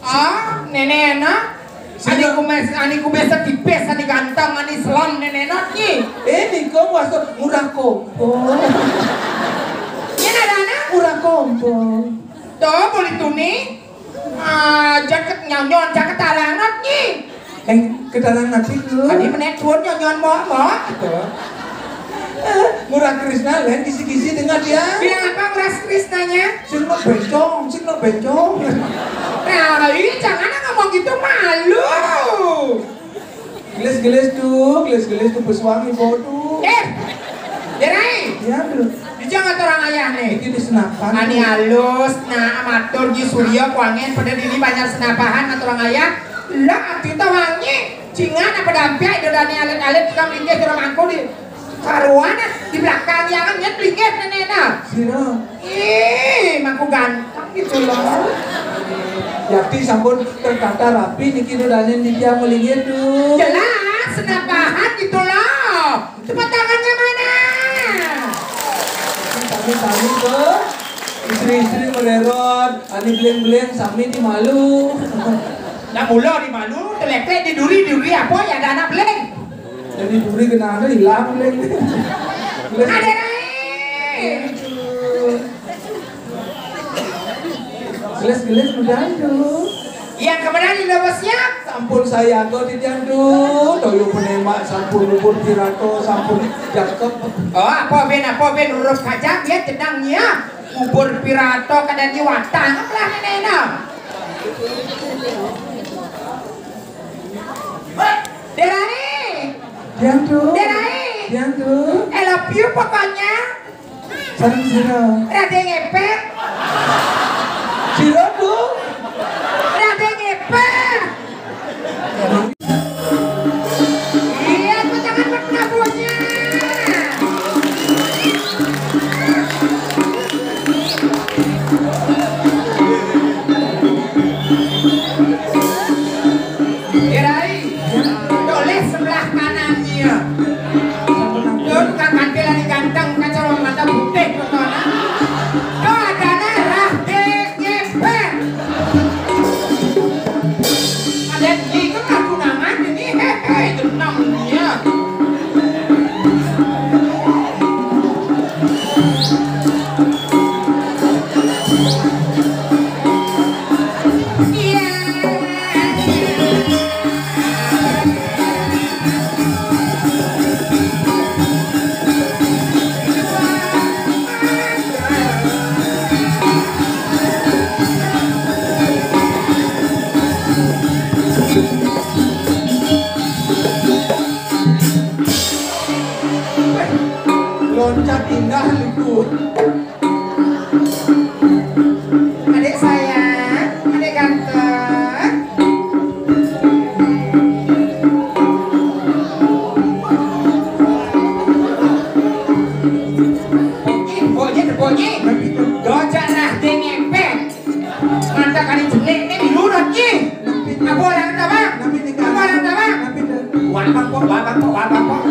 Ah, nenek enak. Ani kumes, ani kumes tipis, ani ganteng, ani selam nenek enak ni. Eh, niko maksud murah kompo. Ini ada anak? Murah kompo. Tuh, boleh tuni. Ah, jaket nyawnyon, jaket arangat ni. Ing kadaran napi, Gus? Adi menék tuun nyonyon mok-mok. Betul. Ngurah Krisna lén kisi-kisi tengah tiang. Bilang apa ngurah Krisnanya? Sing nok bencong, sing nok bencong. Nah, ih, jangan ngomong gitu, malu. Gelis-gelis tuh, gelis-gelis tuh pesuang ibu tuh. Eh, Derai. Iya, tuh. Dija ngaturang ayah né. Iki disenapan. Ani alus, nah, matur di Surya kuangén pada dini banyak senapahan ngaturang ayah. Lah, ati tawangé. Cingan apa dampiak ida dané alit-alit tukang linggih suruh mangku di karuan, ah, di belakang yang nyet linggih nenéna. Sira. Ih, mangku ganteng gitu loh. Yakti sampun tertata rapi niki ida dané niki melinggih tuh. Jelas, senapahan gitu loh. Tepuk tangannya mana? Sami-sami ke istri-istri mererot, ani beling-beling sami di malu. Nah, mula di malu, telek-telek di duri, di duri apa ya ada anak beling. Jadi duri kena ada hilang beling. Beling. Ada lain. Gelis-gelis mudahan tuh. Yang kemudian di nomor siap. Sampun saya anggo titiang tuh. Toyo penemak sampun lubur pirato sampun jangkep. Oh, apa ben, apa ben huruf kaca biar jenangnya. Lubur pirato kada diwatang belah nenek. Derari. Tiang tuh. Derari. Tiang tuh. I love you pokoknya. Sareng sira. Radén ngepet. Sira, Bu? Radén ngepet. Iya, aku jangan pernah punya. Kirai, tulis sebelah kanannya. Tuh tukang kantil anu ganteng, kacamata putih, tuh, nah. Tuh adana Raden Ngeper. Ada di itu lagu nangan ini, hehe, jenengnya. Loncat indah, lugu. Adik sayang, adik ganteng. Bunyi, bunyi, bunyi. Gojak lah, dia ngepet. Mata kali jelek ni diurut ni. Apa orang tabang? Apa orang tabang? Wabang kok, wabang kok, wabang kok.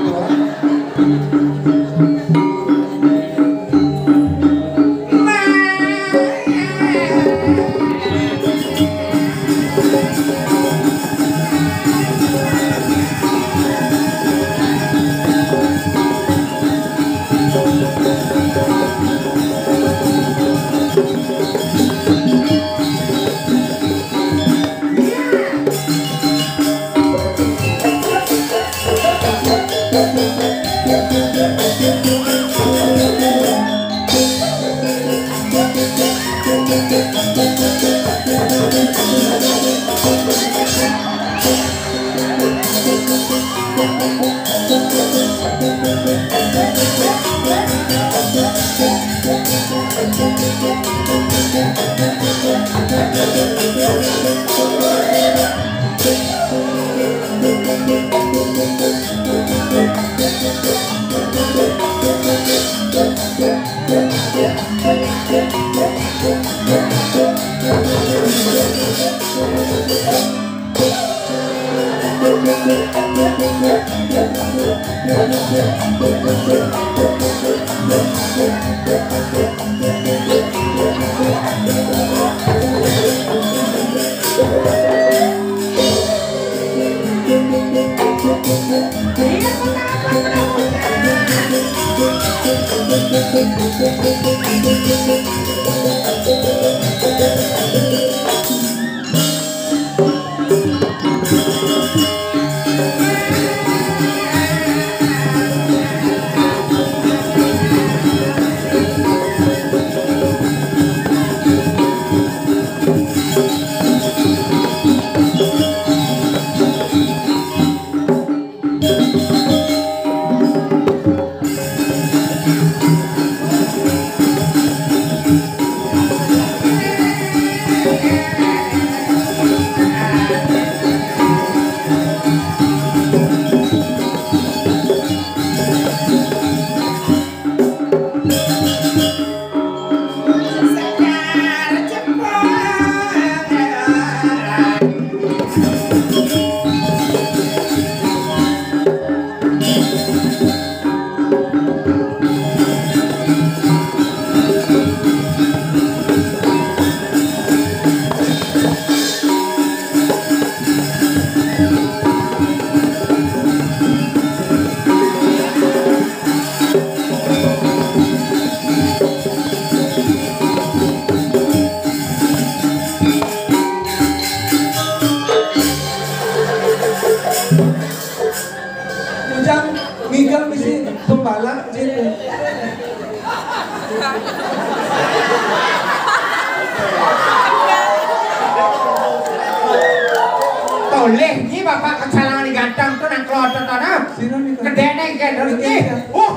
Oleh ni bapak kecalangan di ganteng tu nang kelotot tu nah. Sino ni? Kedek ni kan, terus ni. Wah.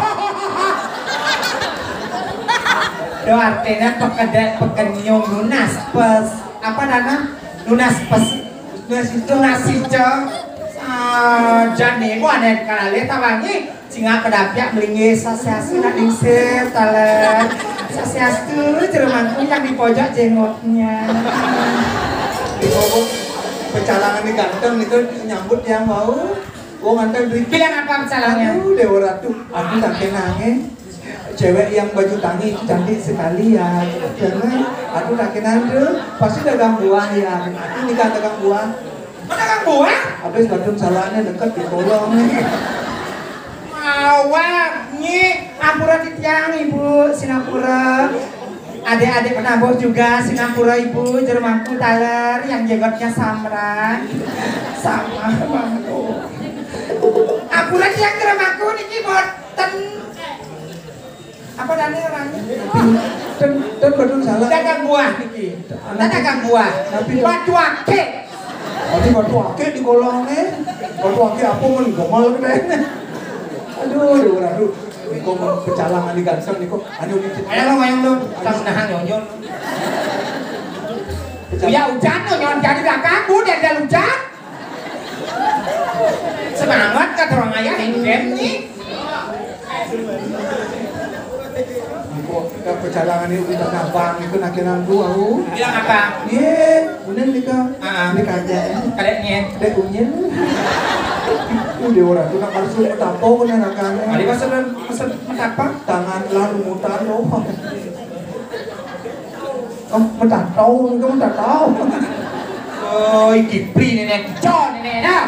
Itu artinya pekedek pekenyum lunas pes apa dana? Lunas pes, lunas itu, lunas itu. Ah, jani mu aneh kali tawangi. Singa kedapiak melinggih sasiastu nak lingsir taler. Sasiastu jero mangku yang di pojok jengotnya. Di pojok pecalangan di ganteng itu nyambut yang mau. Wong ganteng beri. Bilang apa pecalangannya? Aduh, Dewa Ratu, aku tak kenang eh. Cewek yang baju tangi itu cantik sekali ya. Karena aku tak kenang tuh, pasti dagang buah ya. Aku nikah dagang buah. Mana Kang Buah? Habis badan salahnya deket di kolong. Awak, nyi, ampura titiang Ibu, sinampura. Adik-adik penabuh juga, sinampura Ibu, jero mangku taler yang jenggotnya samrang. Sama mangku. Ampura tiang jero mangku niki boten. Apa dane orangnya? Dan, dan badung salah. Dagang buah niki. Dagang buah. Tapi batu akik. Tapi batu akik di kolonge. Batu akik apa men gomal kene. Aduh, aduh, aduh. Niko men pecalang ani ganteng niko. Anu niki. Ayo lo mayang lo. Sang nahan nyonyon. Ya hujan lo nyon jadi belakang bu dan hujan. Semangat kata orang ayah yang nih. Kok kita pecalangan ini udah nabang itu nak kenal gua. Bilang apa? Ye, bener nih kak. Ah. Ini kagak. Kadeknya. Dek unyil. Udah orang tuh nak masuk ke tapo kena nakane. Ada masa masa apa? Tangan lalu mutar loh. Oh, metatau, engko metatau. Oh, iki pri nenek, co nenek dah.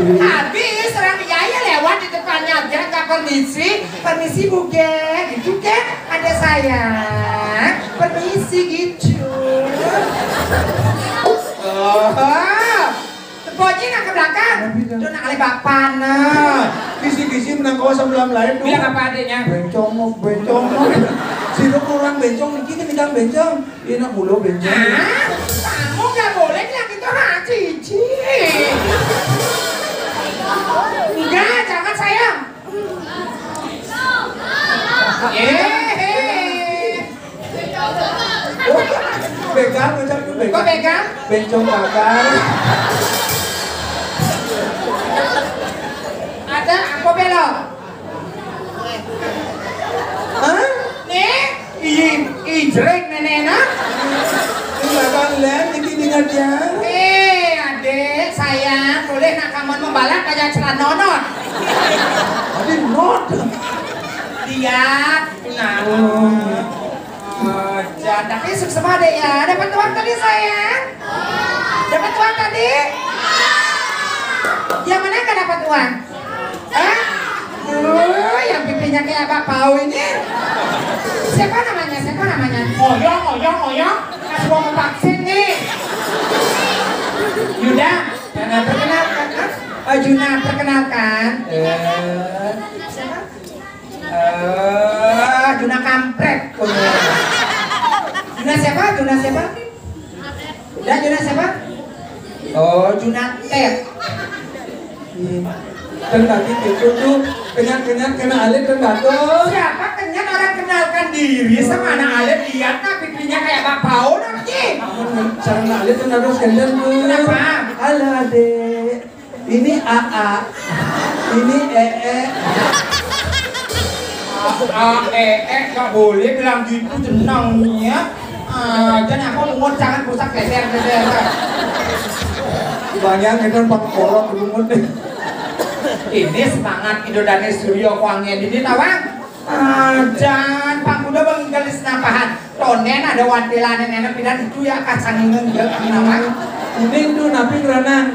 Habis orang biaya lewat di depannya aja nggak permisi, permisi bu ge, gitu ge, ada saya, permisi gitu. Oh. Tepoknya nak ke belakang. Tuh nak oleh bapak nah. Kisi-kisi menang kawas sebelah lain tuh. Bilang apa adiknya? Bencong, bencong. Sino kurang bencong, niki kan ikan bencong. Ini nak mulu bencong. Hah? Kamu nggak boleh bilang gitu, ha, cici. Enggak, jangan sayang. Eh, eh. Begal, begal, begal. Kok begal? Bencong bakal. Ada, aku belok. Hah? Nih, ijreng nenek nah. Ini bakal lem, ini dengan dia. Eh, adik, sayang, boleh nak kamu membalap aja celana nonot. Tapi not. Lihat, nah. Oh. Oh, jangan, tapi suksma dek ya. Dapat uang tadi sayang? Dapat uang tadi? Yang mana nggak dapat uang? Hah? Oh, yang pipinya kayak Pak Pau ini. Siapa namanya? Siapa namanya? Oyong, oyong, oyong. Kasih uang vaksin nih. Yuda, jangan perkenalkan. Hah? Oh, Juna, perkenalkan. Eh. Siapa? Eh, Juna kampret. Juna siapa? Juna siapa? Udah, Juna siapa? Oh, Juna Tet. Iya. Kan tadi itu tuh kenyat-kenyat kena alit kan bagus. Siapa kenyat orang kenalkan diri sama anak alit, lihat nah pipinya kayak Pak Pau nah, Ki. Amun cara anak alit kan harus kendal tuh. Kenapa? Halo, Adik. Ini A A. Ini E E. A A, E E, nggak boleh bilang gitu, jenengnya. Ah, jangan apa, mungut jangan rusak, geser, geser. Banyak itu, Pak, kolot, mungut deh. Ini semangat Indo Dane Suryo Kuangen ini, tawang. Ah, jan, Pak Kuda bang galis napahan. Tonen ada wantilan nenek pindah itu ya, kacang ini ya, namanya. Kuning tuh, napi ngranang.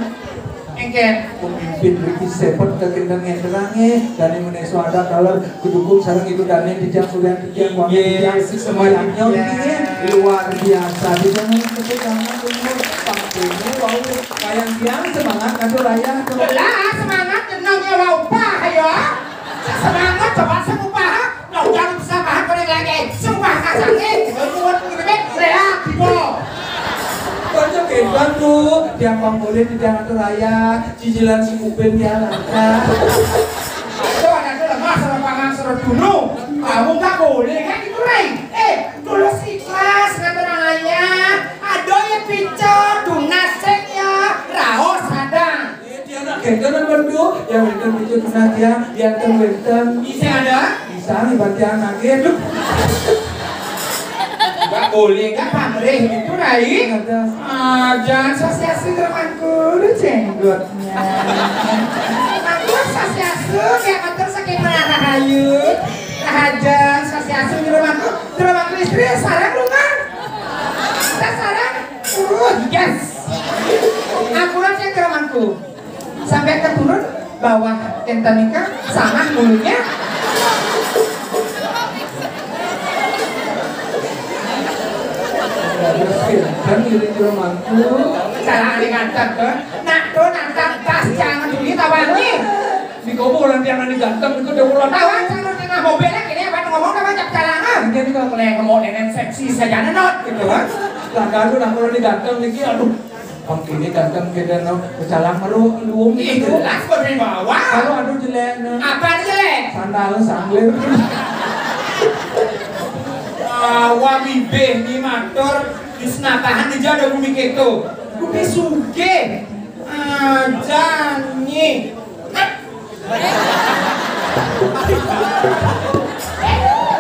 Engken. Pemimpin riki sepet kekenten ngenterange, dane meneso ada kaler kedukung sareng itu dane titiang suryan titiang wangi titiang semuanya niki luar biasa. Titiang tepuk tangan umur sampai wau kayang tiang semangat kado raya. Belah semangat tenang ya wau pah ya. Semangat coba sing upah. Nah, jangan bisa paham kau lagi. Sumpah kasar nih. Buat ngene. Bantu, tiang pangulin di Jakarta Raya, cicilan si Upin ya langka. Aduh, anak itu lemah sama pangan serut gunung. Kamu nggak boleh kan itu, Rai? Eh, tulus ikhlas ngatur ayah. Aduh ya picok, tunas sing ya, raos sadang. Iya, tiang nak genten apa tu? Ya, wenten picok tunas tiang, ya, wenten, wenten. Bisa ada? Bisa nih, bantian lagi. Aduh. Nggak boleh, nggak pamrih gitu, Rai. Ada. Ah, jangan sosiasi temanku, udah jenggotnya. Aku sosiasi, kayak motor saking merah rahayu. Rahajan, sosiasi di rumahku. Di rumahku istri, sarang lu kan? Kita sarang. Uh, yes. Aku aja ke rumahku. Sampai keturun bawah enten nika sama mulutnya. Kan ini rumahku. Cara aneh ngantar tuh. Nak tuh nantang tas jangan dulu tawangi. Di kobo orang tiang aneh ganteng itu dia orang. Tawang jangan tengah mobil lagi ini apa ngomong apa cap calangan. Mungkin kalau mulai ngomong nenek seksi saja nenot gitu kan. Lah kalau nak orang ini ganteng lagi aduh. Pang kini ganteng kita no kecalang meru luung. Ih, itu jelas berwibawa. Kalau aduh jelek no. Apa nih jelek? Sandal sanglir. Awa bibih ni matur di senatahan di jada bumi keto. Bumi sugih. Aja ni.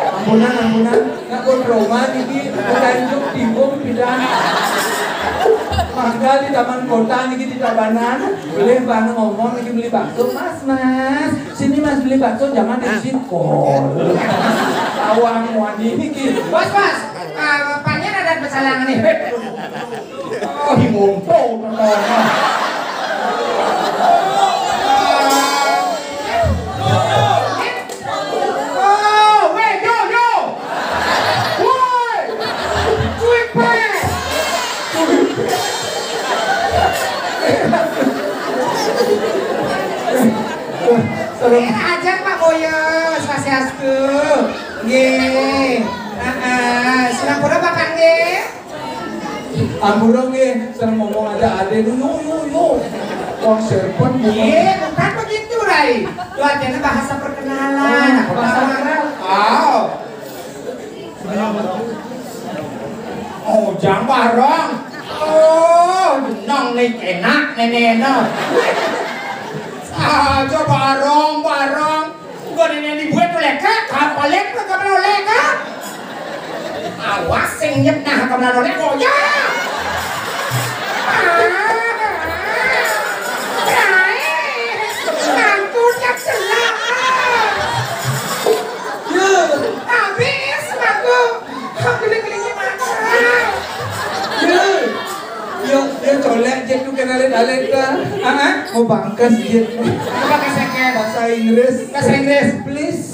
Ampunan, ampunan. Nak buat Roma niki, bukan juk bingung bidang. Mangga di taman kota niki di Tabanan, boleh bang ngomong niki beli bakso, Mas, Mas. Sini Mas beli bakso, jangan di sini kol. Tawang wani niki. Bos, bos, eh, panjen ada pesalangan nih. Oh, himompo, pertama. Oh, weh, yo, yo. Woi. Cuy, peh. Serem. Eh, aja Pak Boyo, Swastiastu. Nggih. Heeh, sinampura Bapak nggih. Ampura nggih, sing ngomong aja ade dulu, yuk, yuk. Wong serpon bukan. Iya, bukan begitu, Rai. Itu artinya bahasa perkenalan. Oh, bahasa perkenalan. Oh. Oh, jang barong. Oh, nong nih enak nenek no. Aja barong, barong. Gua ini yang dibuat tuh leka, kapalek tuh kapal leka. Awas sing nyep nah kapal leka, oh ya. Ampun, ya celaka. Habis aku. Aku geli-geli mata. Yo, yo, colek je tu kenalin alek ta. Ah, ah, mau bangkas je. Apa kasih bahasa Inggris? Bahasa Inggris. Please.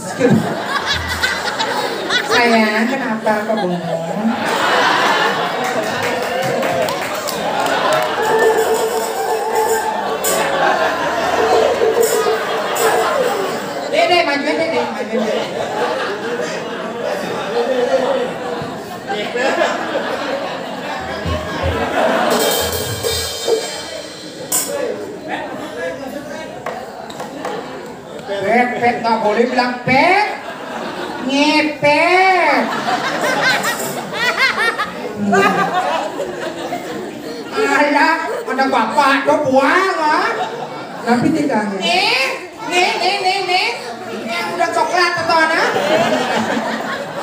Sayang, kenapa kau bengong? Dede, maju aja, Dede, maju aja. Pet, pet, nggak boleh bilang pet. Ngepet. Alah, ada bapak tuh buang, ah. Tapi tidak. Nih, nih, nih, nih, nih. Yang udah coklat atau mana?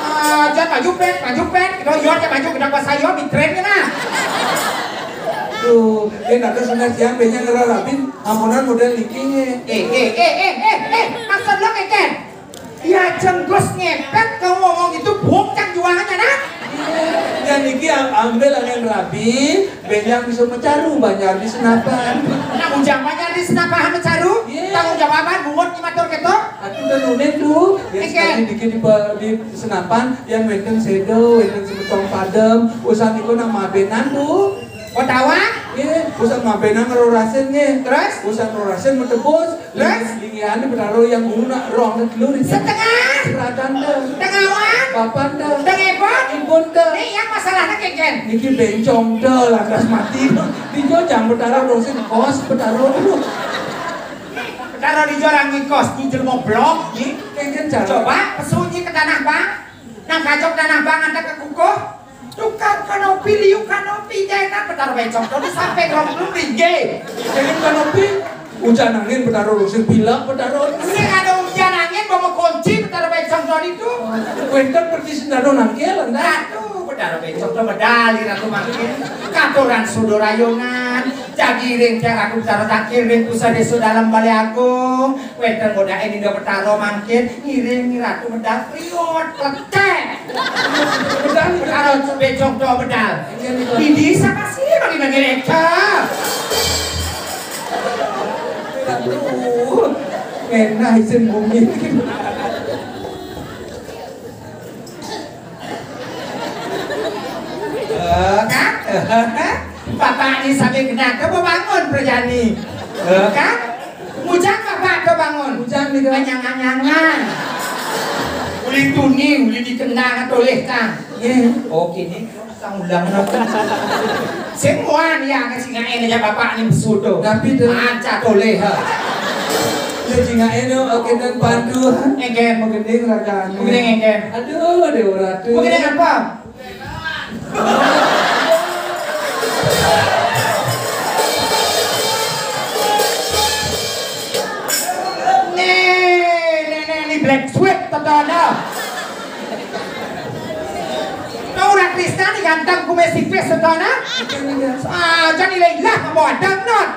Ah, jangan maju, pet, maju, pet. Kita yo, jangan maju, kita pas ayo, di tren kan, ah. Tuh, dia nak ke sungai siang, banyak ngerarapin. Ampunan model niki. Eh, eh, eh, eh, eh, eh, maksud lo keken? Ya jenggus ngepet, kamu ngomong gitu, bongcang jualannya, nak. Ya niki am-, ambil angin rabi, benjang bisa mecaru banjar di senapan. Nak ujang banjar di senapan mecaru? Iya. Tanggung jawaban bungut nyimatur ketok. Aku udah nunin tuh, ya sekali dikit di, pe- di senapan, yang wenten sedo, wenten semetong padem, usan iku nak mabenan tuh. Oh, tawa? Iya, usan mabenan ngerorasin nih. Terus? Usan rorasin metebus. Terus? Lingian ini benaruh yang guna rong telur ini. Setengah? Seratan deh. Tengawan? Papan deh. Tengepon? Punten. Nih, yang masalahnya kengken. Niki bencong dah, lantas mati. Dijo jang Betara Rosing kos, Betara. Betara Dijo orang ngikos, nyicil mau blok, nih. Kengken cara. Coba, pesunyi ke tanah bang. Nang kacok tanah bang, ada ke kukuh. Tukang kanopi, liu kanopi, jangan Betara bencong. Terus sampai gerong belum tinggi. Kengken kanopi. Ujan angin Betara Rosing, pilek Betara. Sing ada ujan angin, bawa kunci Betara bencong tadi tuh. Wenten pergi sendano nangkil, anda. Aduh, Betara bencong tuh medali ratu mangkin. Katuran sudo rayonan. Jagiring tiang aku Betara tangkir ring pusat desa dalam Balai Agung. Wenten godain Indo Betara mangkin. Ngiring ni ratu medal. Riot, kletek. Medal, Betara bencong tuh medal. Ini siapa sih bagi-bagi reka? Aduh, enak isin bumi. Eh, kan? Bapak ni sambil kena ke bangun perjani. Eh, kan? Mujang bapak ke bangun. Mujang ni ke. Anyangan-anyangan. Uli tuni, uli dikendang atau leh kan? Iya. Oh, kini. Sang ulang napa? Sing muan ya, kan sing ngaen aja bapak ni besudo. Tapi tu. Aja toleh, ha. Ya, sing ngaen, oke, dan pandu. Engken. Menggending raga anu. Menggending engken. Aduh, Dewa Ratu. Menggending apa? Nih, nih, nih, nih, Black Sweat, tetana. Kau orang Kristen nih ganteng, kumis tipis, tetana. Aja nilai lah, kamu ada, not.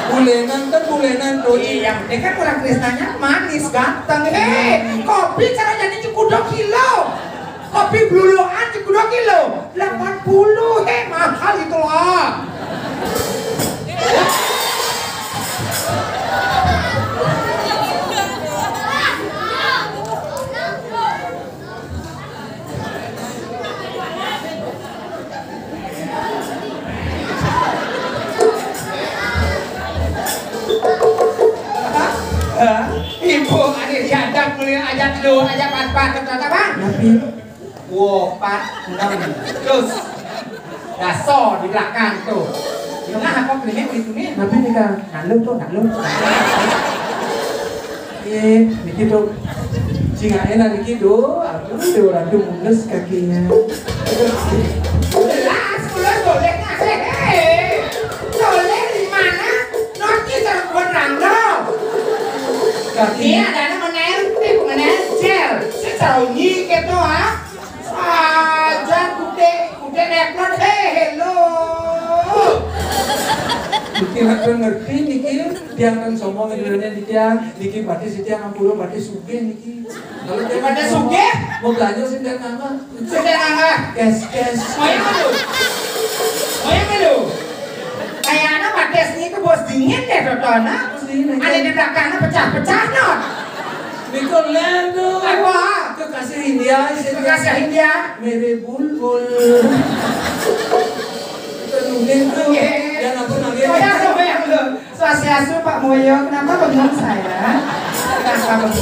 Bulenan kan bulenan, tuh. Iya, yang penting kan orang Kristennya manis, ganteng. Hei, kopi caranya nih kudo kilo. Kopi bluluan di kudo kilo. Delapan puluh, hei, mahal itu loh. Hah? Ibu, ada siadap mulai ajak lu, ajak pat-pat, kata apa? Nabi. Wo, pat, enam. Terus. Daso di belakang tuh. Di tengah apa klinik di sini? Nabi nih, Kang. Nalung tuh, nalung. Eh, niki tuh. Sing enak niki tuh. Aduh, Dewa Ratu mules kakinya. Jelas, mules boleh ngasih. Eh, boleh di mana? Notnya cara buat rando. Kaki. Ini ada anak menaik, eh, menaik gel. Saya tahu ini gitu, ah. Aja kude, kude neplon, eh, hello. Niki akan ngerti niki, tiang kan sombong Indonesia niki, niki batis tiang ampura batis sugih niki. Kalau tiang batis sugih? Mau belanja sih tiang nambah. Sing nambah. Cash, cash. Mau yang mana? Mau yang mana? Kayaknya batis ini tuh bos dingin deh, Totona. Bos dingin, ada di belakangnya pecah-pecah, Not. Niku lho. Apa? Kekasih India, India. Kekasih India. Mere bulbul. Kita nungguin tuh. Iya. Yang apa namanya? Saya tuh yang lu. Swastiastu, Pak Moyo. Kenapa bengong saya? Kenapa bengong?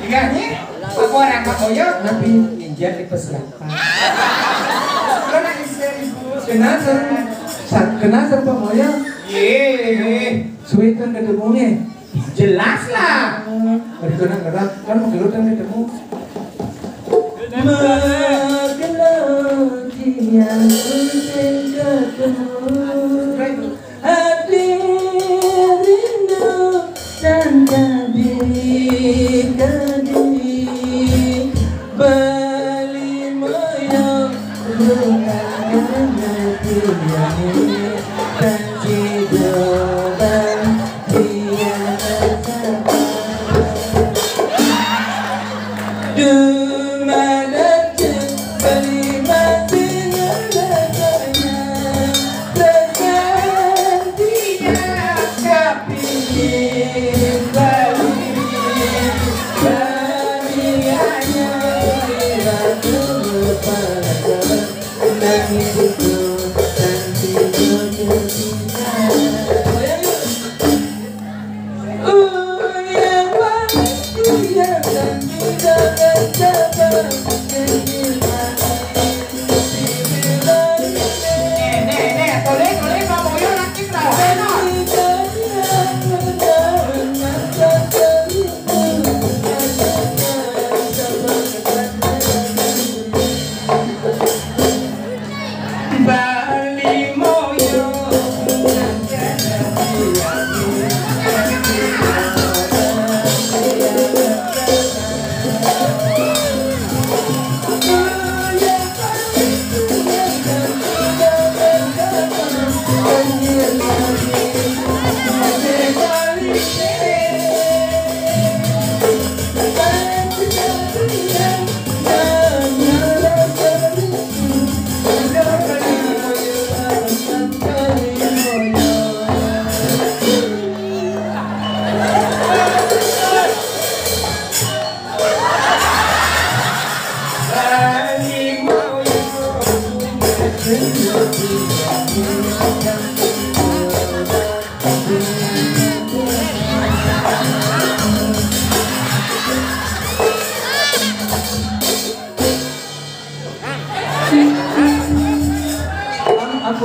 Ingatnya, aku orang Pak Moyo. Nabi. Injak di pesulangan. Lo nangis serius. Kenal sama, sa-, kenal sama Pak Moyo? Iya. Suwe kan ketemu nih. Jelas lah. Beri kenal kenal, kan mau kan ketemu. Magelang yang penting ketemu. Ati rindu dan kadi-kadi beli moyo bukan hati yang dan jidoban dia. Nangis itu Aku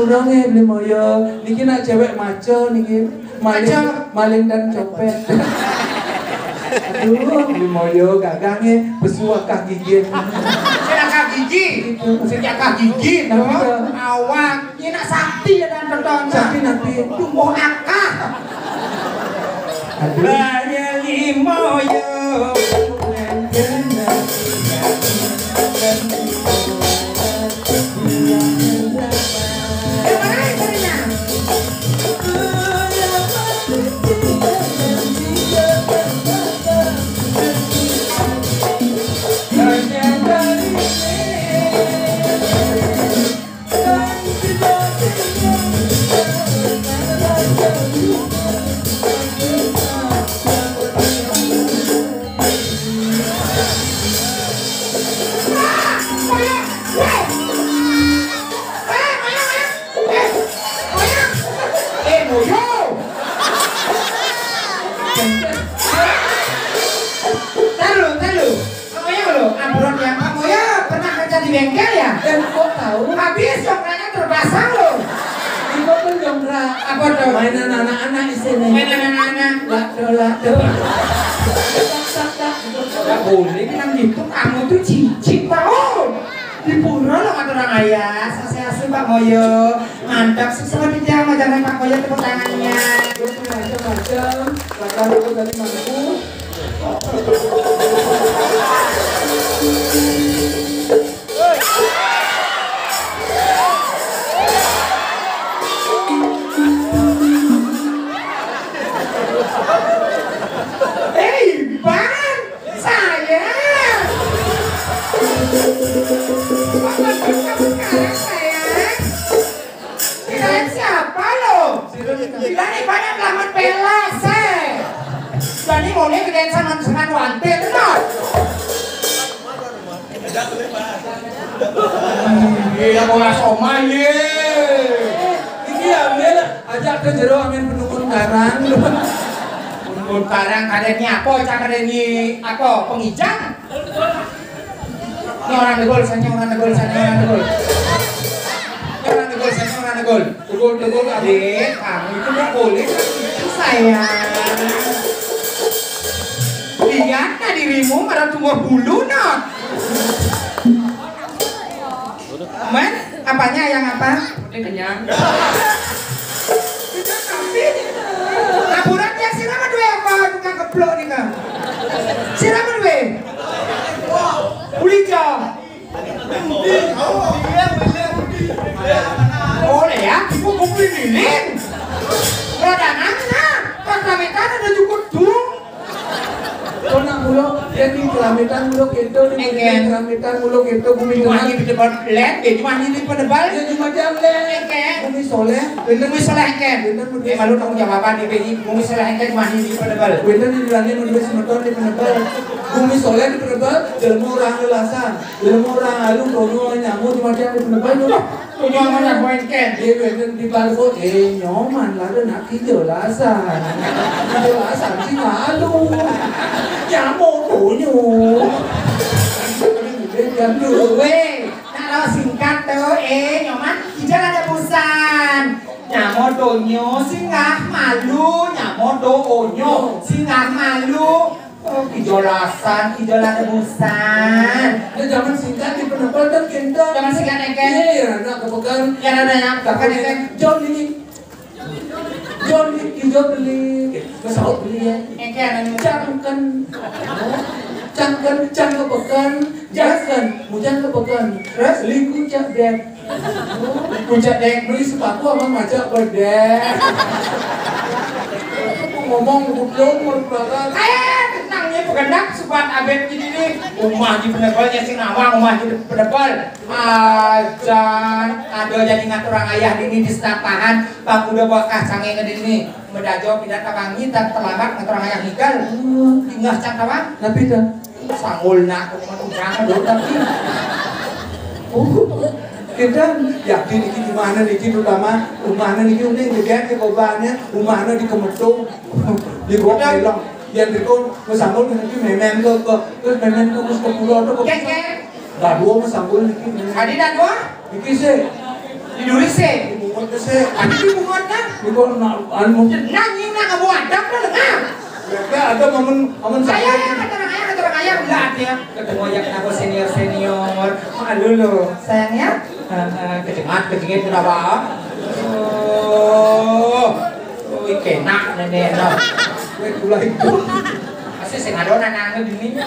dong ya beli moyo. Niki nak cewek maco niki. Maling, maling dan copet. Aduh, beli moyo gagange pesu akah gigi. Sing akah gigi. Gitu. Sing akah gigi, no? Iya. Awak. Ini nak sakti ya dan tonton. Sakti nanti. Tumbuh akah. Aduh. Banyak limo yo. Eh, boyo. Taruh, taruh. Kamu ya lo, amburan ya. Kamu ya pernah kerja di bengkel ya? Dan kok tahu? Habis jongkraknya terpasang lo. Itu pun jongkrak. Apa tuh? Mainan anak-anak di sini. Mainan anak-anak. Lak, do, lak, do. Tak, tak, tak. Nggak boleh bilang gitu. Kamu tuh cicit, Pak. Oh, di pura lo ngatur orang ayah. Sukses, Pak Moyo. Mantap, sukses sama dia, sama jangan Pak Moyo, tepuk tangannya. Gue tuh macam-macam, kata lu tadi mampu. Hei, Bang, saya. Apa sekarang, sayang? Kirain siapa lo? Bilang ibarat lamun pelas, eh. Jadi mau nih gedean sama dengan wanti, bener? Iya, bola soma, iya. Ini ambil, ajak ke jero, amin penukun karang. Penukun karang, ada ni apa? Cak ada ni apa? Pengijang? Ini orang degol, sana orang degol, sana orang degol. Ini orang degol, sana orang degol. Degol, degol, apa? Dek, kamu itu nggak boleh begitu, sayang. Lihat, nah, dirimu malah tumbuh bulu, nah. Men, apanya yang apa? Kenyang. Aburan ya, sira mah duwe apa? Tukang keplok nih, Kang. Sira mah duwe. Ulico. Boleh ya, aku beli lilin. Roda nana, pas ramekan ada cukup tuh. Kau nak pulau, dia di kelamitan pulau kita, di Enggak. Kelamitan pulau kita, bumi Cuma tengah. Ini di depan, lihat deh, cuma ini di penebal. Ya, cuma dia, Enggak. Bumi soleh. Bumi soleh, Enggak. Bener, Eh, malu tanggung jawaban di P I, bumi soleh, Enggak, cuma ini di penebal. Bener, di dalamnya menurut semeton di penebal. Bumi soleh di penebal, ilmu orang lelasan. Ilmu orang alu, kono nyamu cuma dia di penebal. Punya mana poin, Enggak? Dia bener di balbo, eh, nyoman lah, ada nak hijau lasan. Hijau lasan, sih malu. Nyamu, punya. Dia jam dulu. Weh. Kalau singkat tuh, eh, nyoman, kijol ada busan. Nyamo donyo, singgah malu, nyamo doonyo, singgah malu. Oh, kijol lasan, kijol ada busan. Ini zaman singkat di penempatan kita. Zaman singkat, Enggak? Iya, ya, anak kepekan. Ya, ada yang kepekan, Enggak? Jol ini. Jol, ijo beli, besaut beli ya. Enggak, anu. Cangken. Cangken, cang kepekan, jaken, mujan kepekan. Terus? Liku cak dek. Liku cak dek, beli sepatu sama macak bedek. Ngomong, goblok, mau berangkat. Eh, tenang ya, pegendak, subat abet gini nih. Rumah di penebal, ya si nawang, rumah di penebal. Ajan, ada jadi ngatur orang ayah dini di setapahan, pakuda bakah sange ngedini. Medajo pindah tabangi, tak terlambat ngatur orang ayah hikal. Tinggal cak kawan. Tapi dah. Sanggul nak, aku cuma ujang, aduh, tapi. Oh. Kita yakin niki di mana niki, terutama umahna niki, uning jeget ya kobane, umahna di Kemetung, di Bok Melong. Yang riko, mau sambung niki memen ke, ke, terus memen ke, terus ke pulau tuh, ke Kek, kek. Dadua mau sambung niki memen. Adi dadua? Niki sih. Di duri sih. Di bungut sih. Adi di bungut nah? Niko na-, anu. Nah, nying nah kamu adab dah, nah. Ya, ya, ada momen, momen saya sambung. Ya, kata orang ayah, kata orang ayah, udah ada. Ketemu aja kenapa senior-senior. Malu lo. Sayang ya? Heeh, kejengat, kejengit, kenapa? Oh. Oh, kena nenek, no. Weh, gula itu. Masih sing ada anak ini.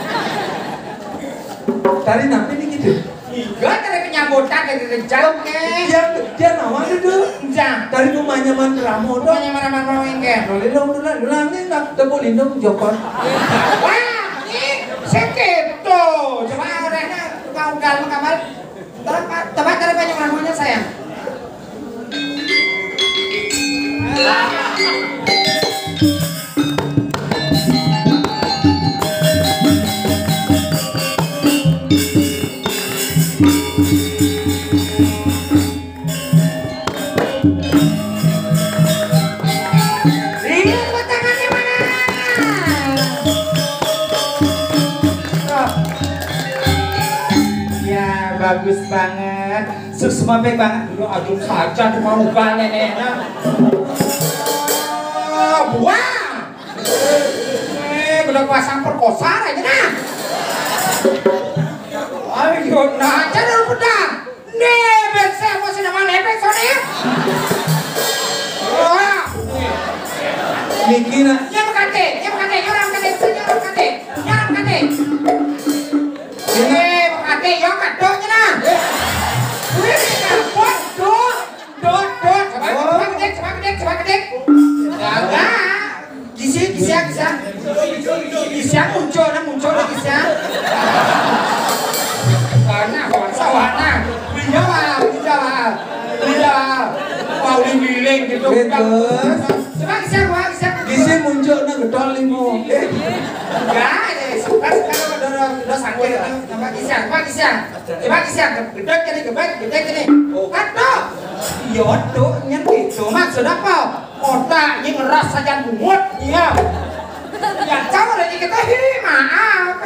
Tari napi nih gitu? Iya, tari penyambutan dari Rejang, ke. Dia, dia nawar itu. Iya. Tari rumahnya Man Ramo, tuh. Rumahnya Man Ramo, ke. Nah, lindung, lindung, lindung, nih, nggak, tepuk lindung, jokor. Wah, ini sakit tuh. Coba orangnya tukang ugal mah kamar. Tebak, tebak dari banyak lagunya, sayang. Iya, tepuk tangannya mana? Oh. Ya, bagus banget. Sukses, baik banget. Lu aduh saja tuh mau ubah neneknya. Oh, buang. Eh, udah pasang perkosa aja nah. Ayo, nah, aja dulu pedang. Nih, ben saya mau sini mana, ben soalnya. Wah. Niki nak. Ya, makate, ya, makate, ya, orang kate, ya, orang kate, ya, orang kate. Ini. Eh, makate, ya, kadoknya nah. Wih, kapok, dok. Dot, dot, coba, coba ketik, coba ketik, coba ketik. Jaga. Gisi, gisi, gisi. Gisi muncul, nah muncul, nah gisi. Warna, warna, warna. Beli Jawa, beli Jawa. Beli Jawa. Wah, uling-uling gitu. Betul. Coba gisi, coba gisi. Gisi muncul, nah getol limo. Enggak, ya, suka sekarang udah, udah, udah sakit, tambah gisi, coba gisi. Coba gisi, gedek jadi gebek, gedek jadi. Oh, kan tuh. Iya tuh, nyen gitu. Maksud apa? Otak ini ngeras saja bungut, iya. Ya, coba lagi kita, hi, maaf.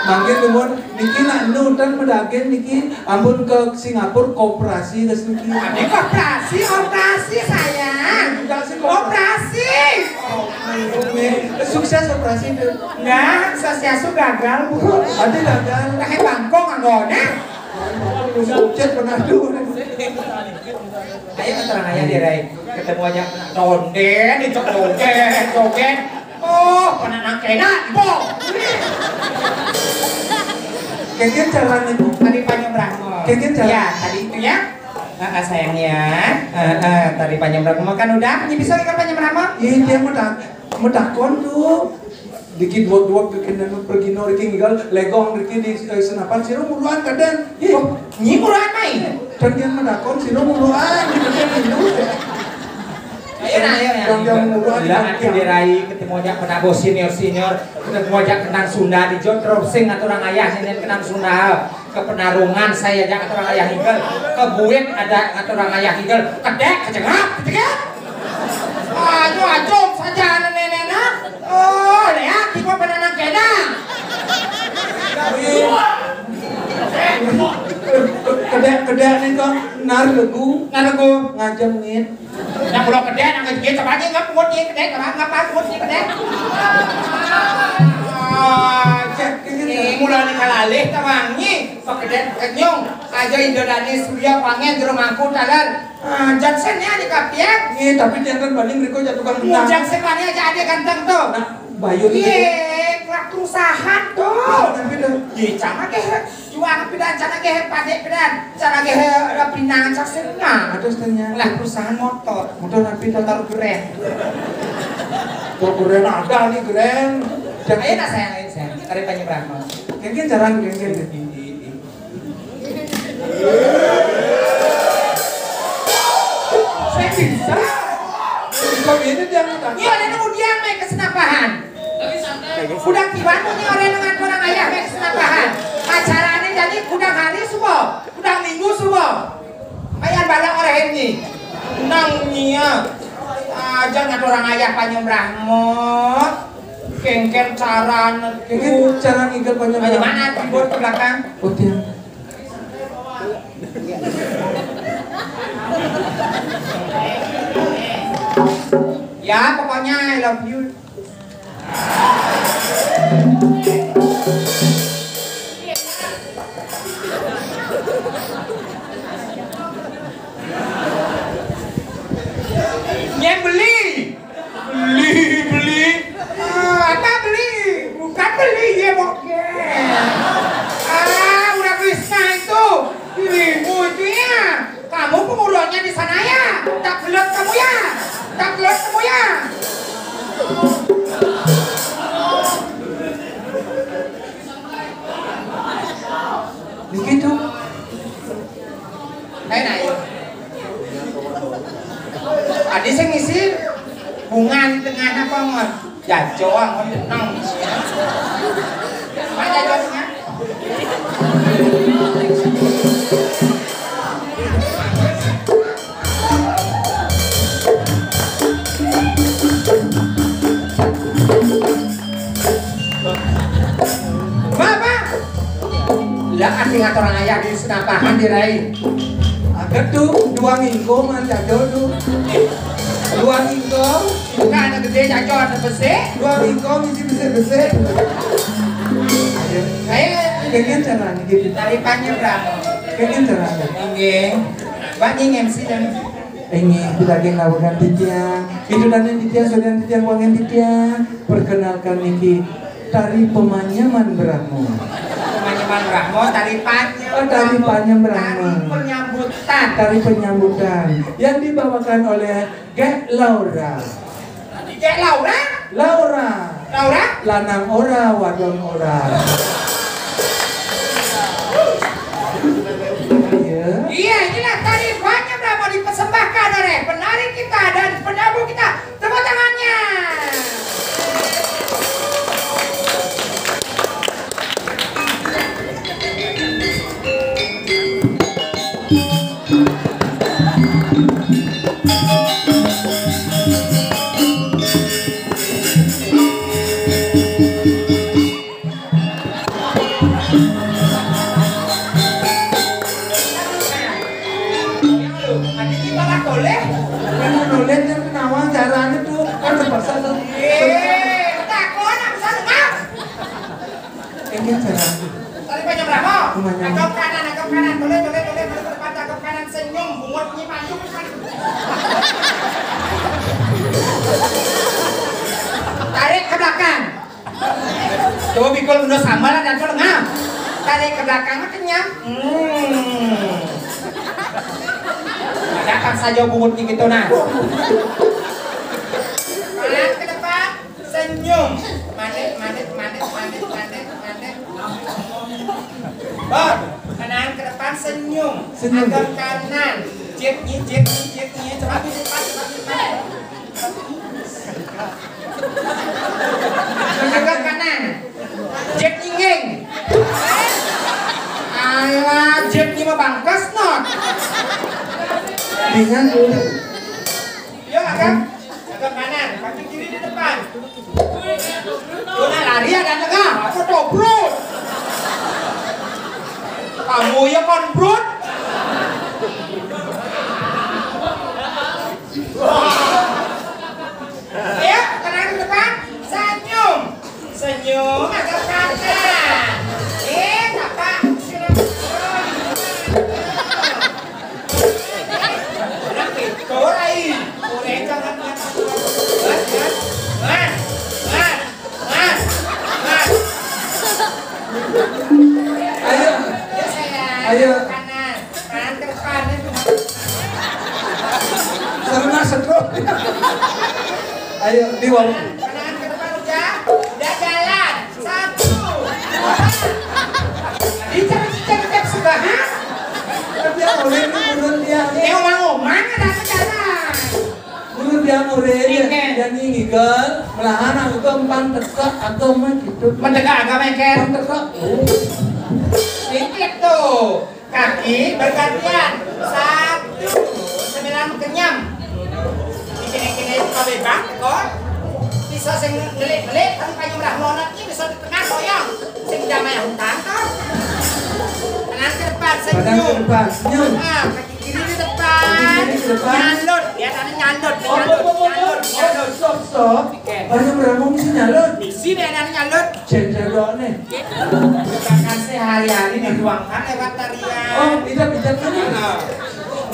Mangkin nuwun niki nak nutan medagin niki ampun ke Singapura koperasi terus niki. Ada koperasi, operasi sayang. Enggak sih, koperasi. Koperasi. Oh, nih, sukses operasi itu. Enggak, sukses gagal, Bu. Ada gagal. Kayak bangkong anggona. Ucet pernah tuh. Ayo keterangan aja dia, Rai. Ketemu aja kena tonden, itu tonden, tonden. Oh, pernah nangkena, Ibu. Kengken caranya, Bu. Tadi Panjang Brahma. Kengken cara. Ya, tadi itu ya. Ah, ah, sayangnya. Ah, ah, tadi Panjang Brahma kan udah. Ini bisa ikan Panjang Brahma? Iya, dia mau tak, mau takon tuh. Dikit duak-duak bikin pergi no Ricky ngigal legong Ricky di, eh, senapan sira muluan kadang. Ih, oh, nyi muluan mai. Dan yang menakon sira muluan gitu kan dulu. Ayo nah, ayo nah. Yang, yang muluan. Lah, yang, akhir yang dirai ketemu aja penabo senior-senior, ketemu aja kenang Sunda di Jotro sing ngatur orang ayah ini kenang Sunda. Ke Penarungan saya aja ngatur orang ayah igel. Ke Buin ada ngatur orang ayah igel. Kedek, kecengap, kecengap. Aduh, aduh, saja anak nenek nak. Oh, lihat, kita pernah nang kena. Kedek-kedek nih kok nar legu. Nar legu. Ngajeng ngit. Yang pulau kedek, nang ngajeng ngit, coba aja nggak pungut nih kedek, coba nggak apa pungut nih kedek. Ah, cek ini. Nih, mulai nih kalalih, tawang nih. Pekedek kenyung. Aja Indrani Surya pangen jero mangku taler. Ah, Johnson ya di kapiak. Nih, tapi jangan paling riko jatuh kan. Jangan sekali aja ada ganteng tuh. Nah, Bayu itu. Iya, kelak perusahaan tuh. Perusahaan apa itu? Iya, sama ke. Jual apa dah, cara ke pade pedan. Cara ke ada pinangan saksi. Nah, terus tanya. Lah perusahaan motor. Motor apa itu? Motor keren. Motor keren ada nih keren. Ayo nah sayang, ayo sayang. Cari Panji Brahma. Kengken jarang kengken. Saya bisa. Kok ini dia ngutang? Iya, ada nunggu dia naik ke Senapahan. Kudang kiban munyi orahina ngaturang ayah meh senapahan. Acarané jadi kudang hari suba, kudang minggu suba. Mayan bala orahina. Nang nia. Aja ngaturang ayah panyembrahma. Kéngkén carané. Kéngkén cara ngigel panyembrahma. Bagaimana keyboard ke belakang? Oh, tiang. Ya, pokoknya I love you. Nyén beli. Beli, beli. Ah, apa beli? Bukan beli, ya, bokeh. Ah, udah bisa itu. Dirimu itu ya. Kamu pengurusnya di sana ya. Tak gelut kamu ya. Tak gelut kamu ya. Begitu. Ayo, nah, ayo. Adi sing ngisi bunga di tengahnya apa, Ngon? Jajoan, Ngon, tenang. Mana jajoannya? Bapak. Lah, ati ngaturang ayah di senapahan dirai. Ada tuh, dua minggu mah jado tuh. Dua minggu. Bukan anak gede jajo anak besar. Dua minggu misi besar-besar. Ayo. Ayo. Pengen caranya gitu. Tari panjang berapa? Pengen caranya. Oke. Bang, ini M C dan Ini, kita lagi ngawakan titiang. Itu dan titiang, saudara titiang, wangen titiang. Perkenalkan niki tari pemanyeman Brahmo. Pemanyeman Brahmo, tari panyeman. Oh, tari panyeman Brahmo. Tari penyambutan. Tari penyambutan. Yang dibawakan oleh Gek Laura. Gek Laura? Laura. Laura? Lanang ora, wadon ora. Iya. Iya, inilah tari panyeman Brahmo dipersembahkan oleh penari kita dan penabuh kita. Tepuk tangannya. Ada di bawah boleh. Kan boleh, kan nawang caranya tuh, kan terpaksa tuh. Eh, takon aku sana. Ini cara. Tari panyeman Brahmo. Agak kanan, agak kanan. Boleh, boleh, boleh, boleh ke depan, agak kanan, senyum, bungut nyi maju. Tarik ke belakang. Coba pikul udah sama lah dan ngam. Tarik ke belakang mah kenyam. Hmm. Ada kan saja bungut gitu nah. Kanan ke depan. Senyum. Manik, manik, manik, manik, manik, manik. Bor, kanan ke depan senyum. Senyum. Agak kanan. Jek nyi, jek nyi, jek nyi. Cepat, cepat, cepat, cepat. Agak kanan. Jek nyinging. Alah, jek nyi mah bangkas not. Dengan dulu. Yuk, agak. Agak kanan, kaki kiri di depan. Udah lari ada tengah, apa dobrot? Kamu ya kon brut. Ayo, kanan ke depan, senyum. Senyum agak kanan. Eh, apa? Anak itu, Rai. Boleh jangan lihat aku. Mas, mas, mas, mas, mas. Ayo. Ya, sayang. Ayo. Kanan. Kanan ke depan, ya. Serna sedot. Ayo, di bawah. Kanan ke depan udah. Udah jalan. Satu, dua. Dicek-cek sebahan. Dia oleh menurut dia. Dia omang-omang ada ke jalan. Menurut dia oleh dia. Iya. Dan ini, girl. Malahan aku tuh empan teka agama gitu. Mendeka agama yang kayak empan teka. Sedikit tuh. Kaki bergantian. Satu, sembilan kenyam. Bikin-bikin itu kabeh bang, kok. Bisa sing ngelik-ngelik, kan payu merah monot iki bisa di tengah koyong. Sing jamaah utang, kok. Tangan ke depan, senyum. Tangan ke depan, senyum. Ah, kaki kiri di depan. Kaki kiri di depan. Nyalut, ya, tadi nyalut, nyalut, nyalut, nyalut. Stop, stop. Oke. Payu merah monot sing nyalut. Di sini ada nyalut. Cek jadwalnya. Terima kasih hari-hari dituangkan lewat tarian. Oh, kita bicara kan?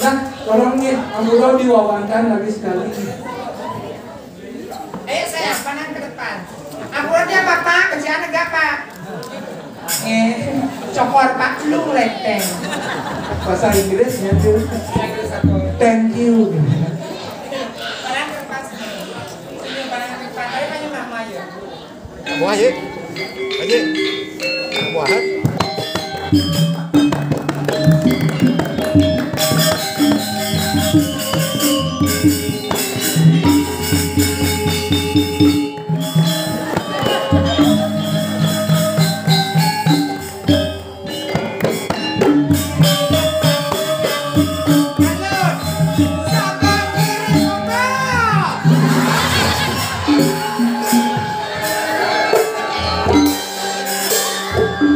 Nah, tolong nih, Ampura diwawankan lagi sekali. Ayo saya panah ke depan. Ampura dia apa, Pak? Kerjaan enggak, Pak? Eh, cokor Pak lu leteng. Bahasa Inggrisnya tuh. Thank you. Panah ke depan sini. Sini, panah ke depan. Ayo, ayo, Mama, ayo. Wah, ye. Aje. Wah.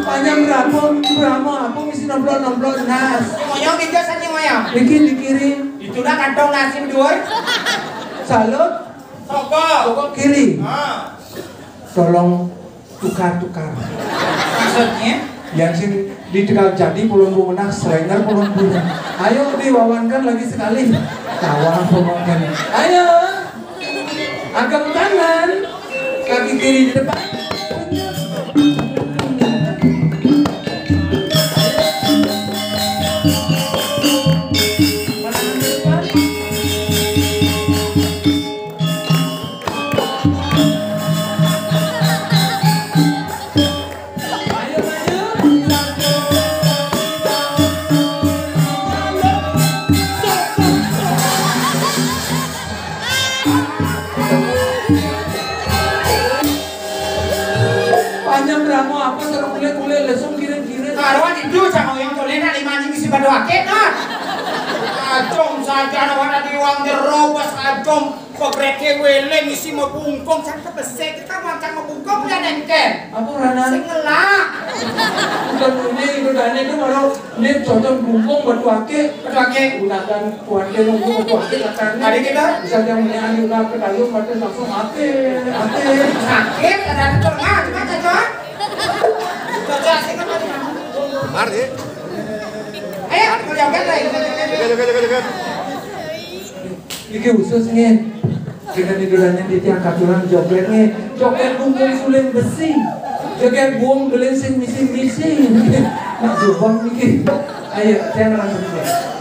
Panjang berapa? Berapa? Apa mesti nomplok-nomplok nas? Ngoyong itu sani ngoyong. Niki di kiri. Itu dah kantong nasi berdua. Salut. Soko. Soko kiri. Ah. Tolong tukar-tukar. Maksudnya? Yang sing di tegal jadi pulung bu menang, selenger pulung bu. Ayo diwawankan lagi sekali. Tawang pulung. Ayo. Agak kanan. Kaki kiri di depan. Tangan di depan. Panjang ramo apa terus kulit-kulit lesung kiring-kiring. Karuan itu sama yang tulen nak lima anjing isi batu akeh, nah. Acung saja anak anak di uang jerobos acung. Pegreke wele ngisi mebungkung, sang kepesek, kita makan mebungkung, udah nengker. Apa uranan? Sing ngelak. Bukan ini, itu dane itu baru ini cocok bungkung batu ake. Batu ake. Gunakan kuanke nunggu batu ake katanya. Tadi kita? Bisa dia punya anu udah ke kayu, mati langsung mati, mati. Sakit, ada di tengah, cuma cocok. Cocok sih kan tadi. Mar, ya? Ayo, mau joget lagi. Joget, joget, joget, joget. Iki khusus nih. Kita di dulanya di tiang katuran joget nih. Joget bungkung suling besi. Joget buang beling sing misi-misi. Nak jubang iki. Ayo, tiang langsung joget.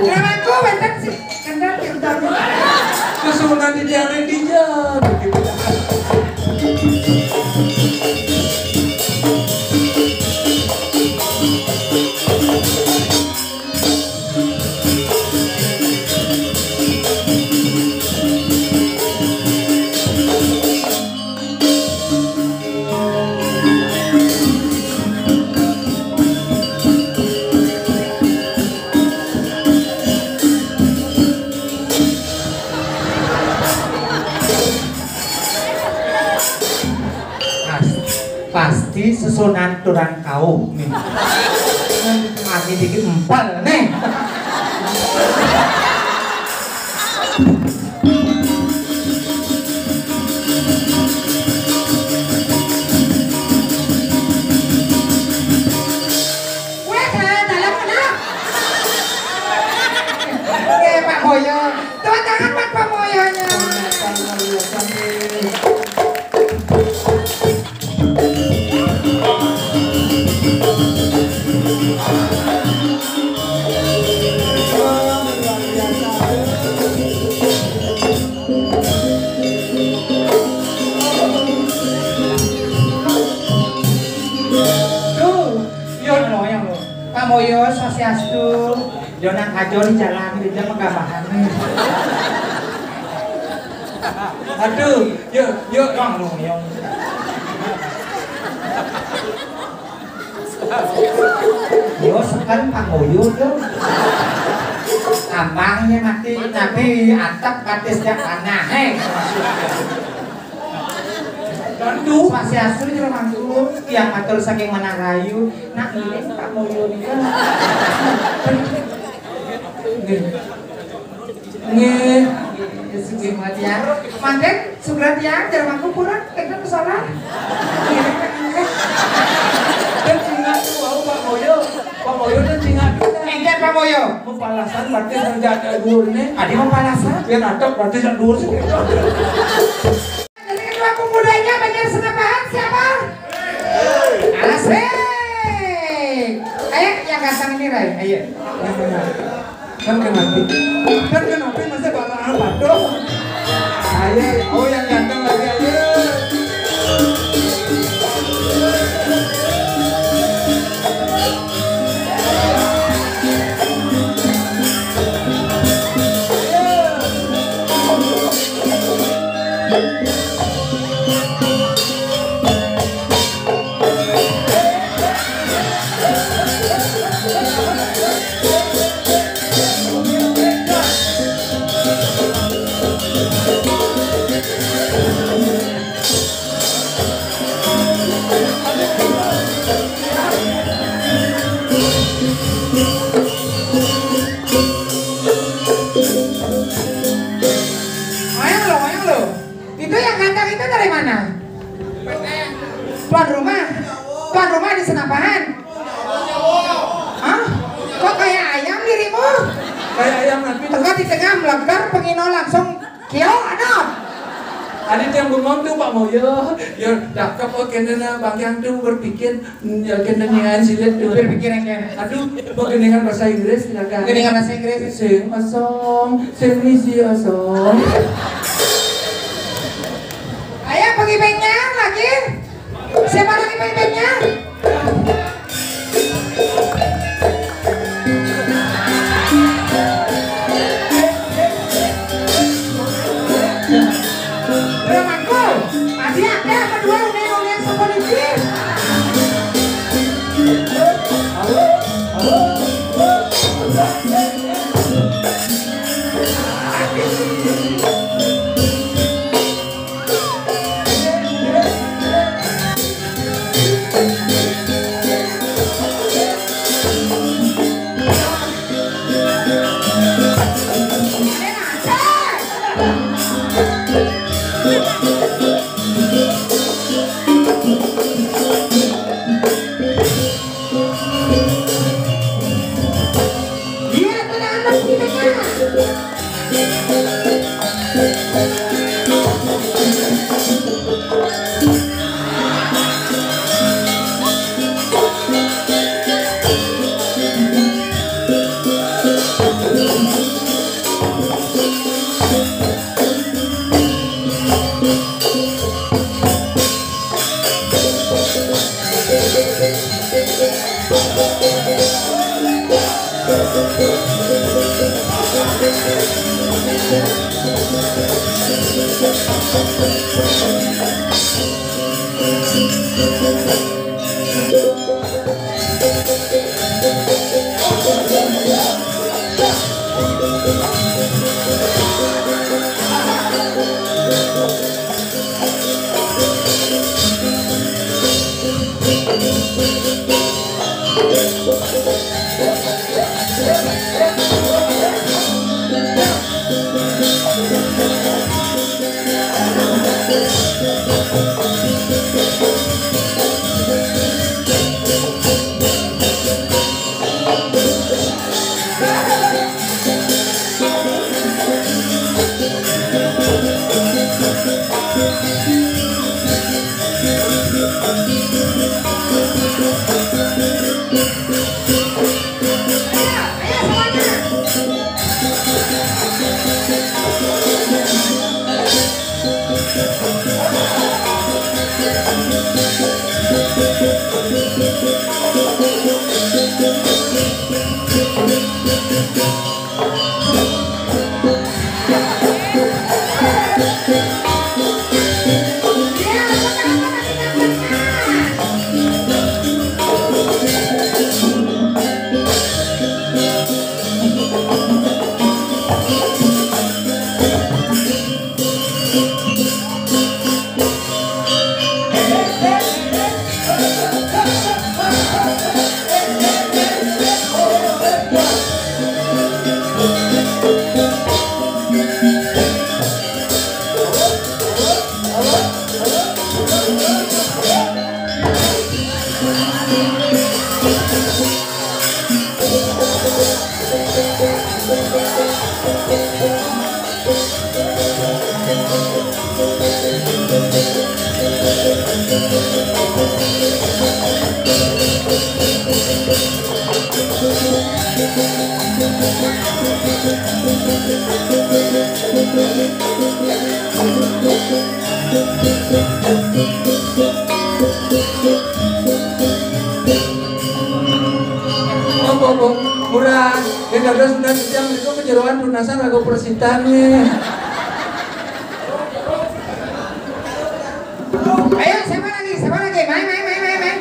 Cewekku, bentar sih. Kendal ya, udah. Kesuruhan di jalan di jalan. Pasti susunan turang kaum nih. Masih dikit empel nih. Weh, dalam kena. Oke, Pak Boyo. Tepuk tangan buat Pak Boyonya. Tuh, yo, no, yang lo. Pak Moyo, Swastiastu. Yo, nang ajo di jalan, di jam kegabahan. Aduh, yo, yo, yang lo, yang. Yo, sekarang Pak Moyo tuh. Ambangnya mati, tapi atap batis gak tanah, hei. Tentu. Swastiastu, jero mangku, tiang matur saking Menang Rayu. Nak, ini Pak Moyo nih kan. Nggih. Nggih. Sugih mati ya. Mangke, sugra tiang, jero mangku purun, kenten pesona. Nggih, nggih. Dan ingat tuh, wau, Pak Moyo. Pak Moyo dan singa kita. Enggak, Pak Moyo. Mempalasan berarti yang jatuh dulu nih. Adi mempalasan? Biar atap berarti yang dulu sih. Jadi ketua pemudanya Banjar Senapahan siapa? Asik. Ayo, yang ganteng ini, Rai. Ayo. Yang benar. Kan kenapa? Kan kenapa masa bapak apa tuh? Ayo, oh, yang ganteng lagi, ayo. Ayo lo, ayo lo. Itu yang ganteng itu dari mana? Tuan rumah. Tuan rumah di Senapahan. Hah? Kok kayak ayam dirimu? Kayak ayam nanti. Tengah di tengah melegar pengino langsung kio anom. Adi tiang bengong tuh, Pak Moyo. Ya, cakep, oh, kene na, Bang Yang tuh berpikir, hmm, ya, kene nian silet tuh. Berpikir yang kene. Aduh, mau geningan bahasa Inggris, silakan. Geningan bahasa Inggris. Sing osong, sing misi osong. Ayo, pergi banyak lagi. Siapa lagi pemimpinnya? Bro Mangku, tadi ada apa dua unian-unian sepolitik? Apa, apa? Murah. Ya, dados ndak setiap itu kejeroan tunasan aku persitan nih. Ayo, siapa lagi? Siapa lagi? Main, main, main, main, main.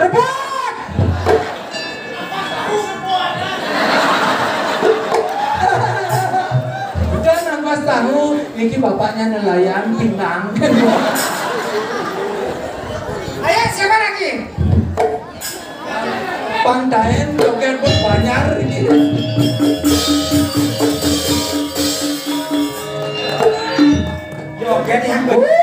Rebut! Udah nambah tahu, ini bapaknya nelayan pinang. Ayo, siapa lagi? Pantaen joget buat banjar gitu. Joget yang bener.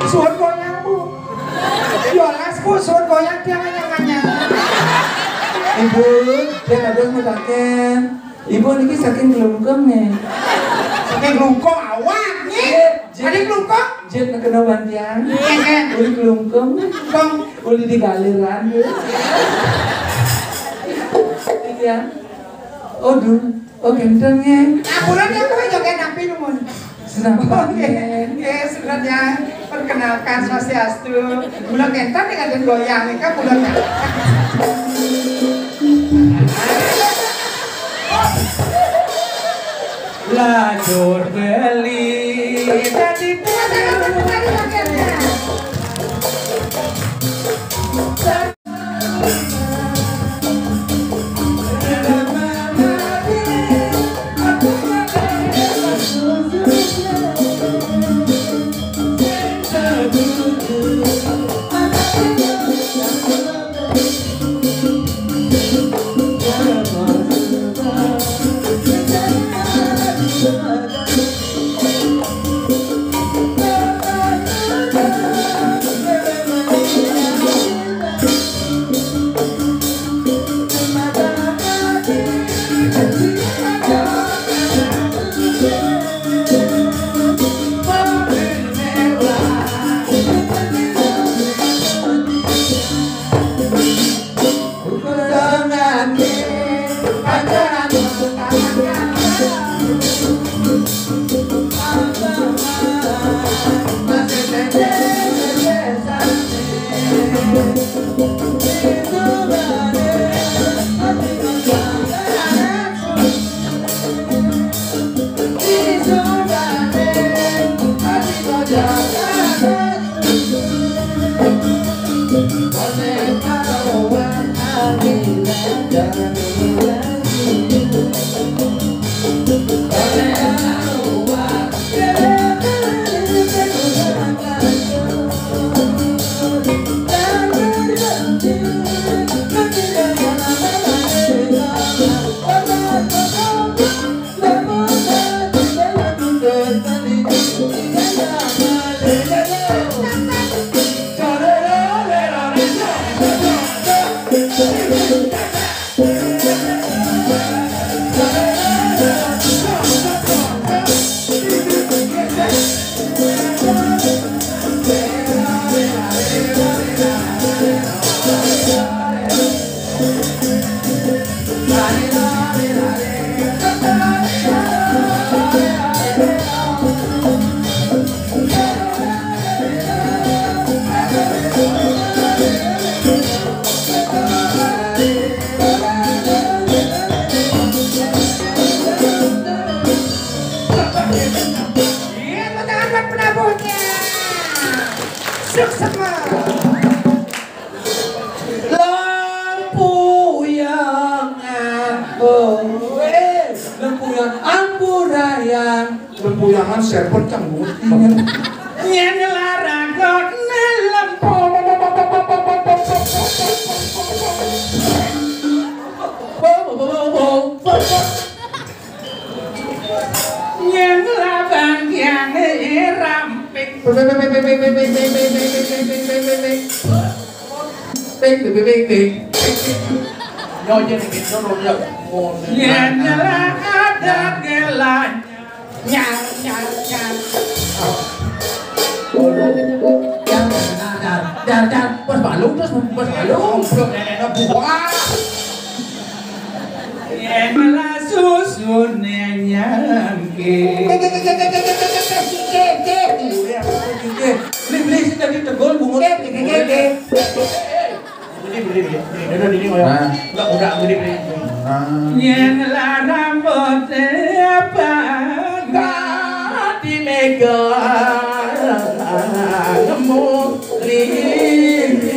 Suwun goyang, Bu. Yo, las, Bu, suwun goyang, dia nyanyi. Ibu, dia kadang mutaken. Ibu niki saking Klungkung, nggih. Saking Klungkung awak, nggih. Nggih, Jit. Saking Klungkung? Jit nekena wantian. Nggih, nggih. Uli Klungkung. Kong. Uli di Galiran, nggih. Iya. Oh, dulu. Oh, kenten, nggih. Ampura ya, kowe joget napi nuwun? Senam. Oke, oke, sebenarnya perkenalkan, swastiastu. Kula kenten ning ngenten goyang nika, kula kenten. Lajur beli dadi Iya, tepuk tangan buat penabuhnya. Sukses, Mas. Lempuyang ampun. Eh, lempuyang ampurayang. Lempuyangan serpent canggung. Yen larang kok nelempo. Yen larang yang ramping. Ping, ping, ping, ping. Nyonya ning kene, nyonya. Yen nyerah ada gelanya. Nyar, nyar, nyar. Dar, dar, dar, dar. Pas balung, terus pas balung. Goblok, nenekno buah. Yen lah susune nyangke. Cek, cek, cek, cek, cek, cek, cek, cek, cek. Iya, apa tuh? Nah. Udah, udah, gede, gede. Nah. Yen larang putih apa? Dadi mega nemu lili.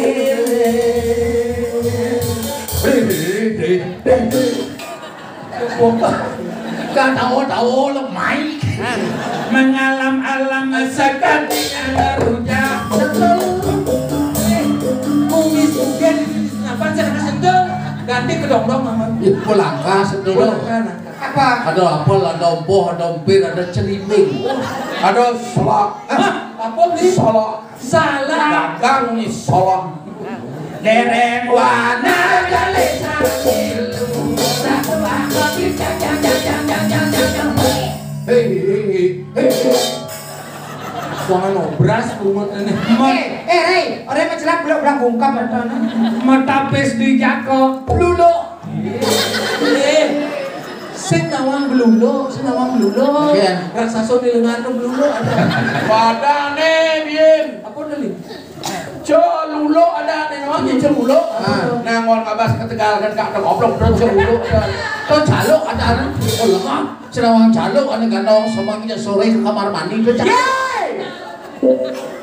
Gak tahu-tahu lemai. Mengalam-alam sekali ada rujak. Kumis bukan apa sih, sentul. Ganti ke dongdong, Mama. Ih, pulang kah, sentul? Pulang kah, nah. Apa? Ada apel, ada empoh, ada empir, ada celiming. Ada selak. Hah? Apa beli? Selak. Salah. Dagang nih selak. Dereng wana kali sambil. Hei, hei, hei, hei, hei. Wah, ngobras bungut ini. Eh, eh, Rey, orang mencelak belum bilang bungkam. Metapis di jako. Lulu. Eh, sing nawang belulu, sing nawang belulu. Iya. Raksasa di lengan belulu ada. Padane, Bin. Apa tadi? Celulu ada nih, nawang celulu. Ah. Nah, ngol ngabas ketegal kan gak ada goblok, udah celulu. Tuh jaluk ada anu. Oh, lemah. Sing nawang jaluk ane gandong sama kita sore ke kamar mandi tuh jaluk. Yeay!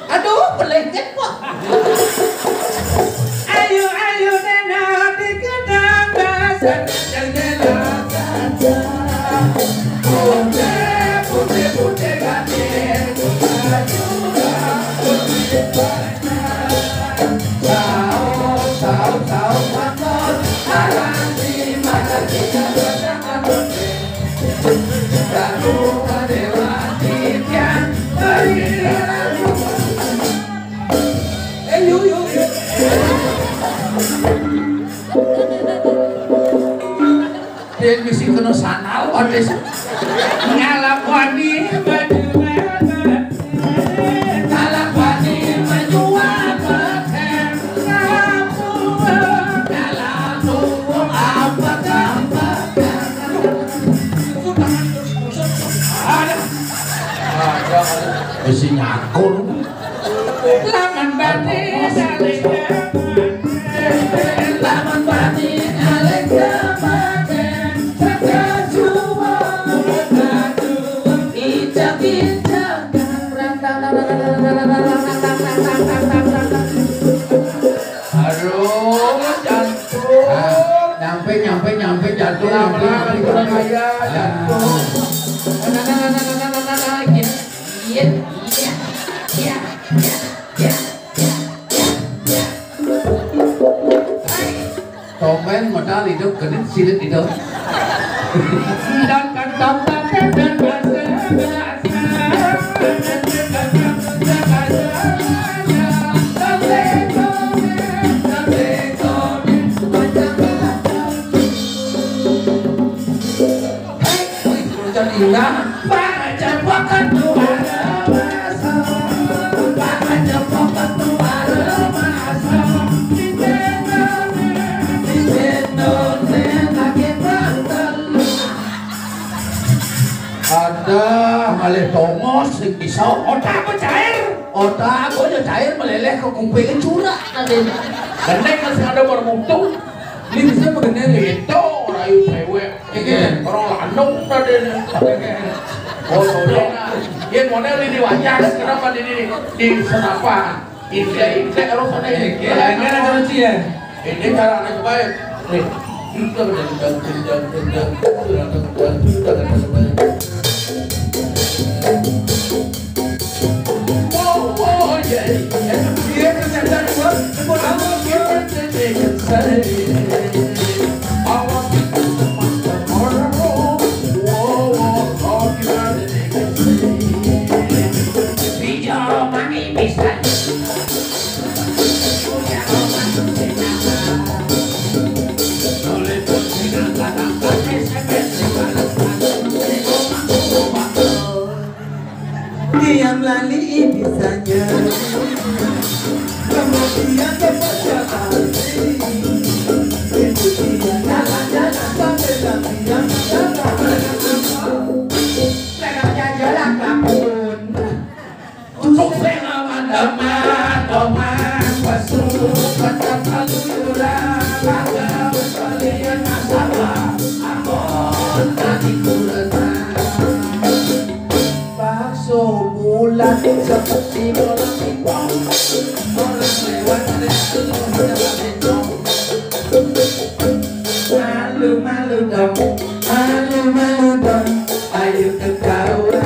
Aduh, pelengket kok. Ayo, ayo, nena di kedang bahasa jendela kaca. Putih, putih, putih, ganti. Saur, saur, saur, saur. Alang di mata kita bersahabat. Dia mesti kena sanal, waduh. Ngalap wani, baju merah. Ngalap wani, baju merah. Ngalap wani, baju merah. Ada. Ada, ada. Isi nyakun. Laman bani saling. Laman bani saling. Sejak jua, sejak jua. Injak-injak. Aduh, jantung. Ah, nyampe, nyampe, nyampe, jantung, nyampe, nyampe, nyampe. Jantung. Iya, iya, iya, iya, iya, iya, iya. Tomen modal hidup, genit silit hidup. Sedangkan tampak dan bahasa. Ada malih tongos sing bisa. Otak apa cair? Otak apa ya cair, meleleh ke kuping, curak tadi. Gendeng masih ada bermutu. Ini bisa begini nih. Itu rayu cewek. Iya. Orang lanung tadi nih. Oh, iya. Dia model ini wajar. Kenapa di, di, di senapan? Injek-injek kalau sana ini. Iya, ini ada lucu ya. Ini cara anak baik. Nih. Tiang lali ini saja. Kemudian kepada hati. Itu dia jalan-jalan sampai tiang jalan. Saya jalan kampung. Tusuk sing aman-aman, aman, pasu, patas, aluran, pagar. Malu-malu dong, malu-malu dong, ayo ketawa.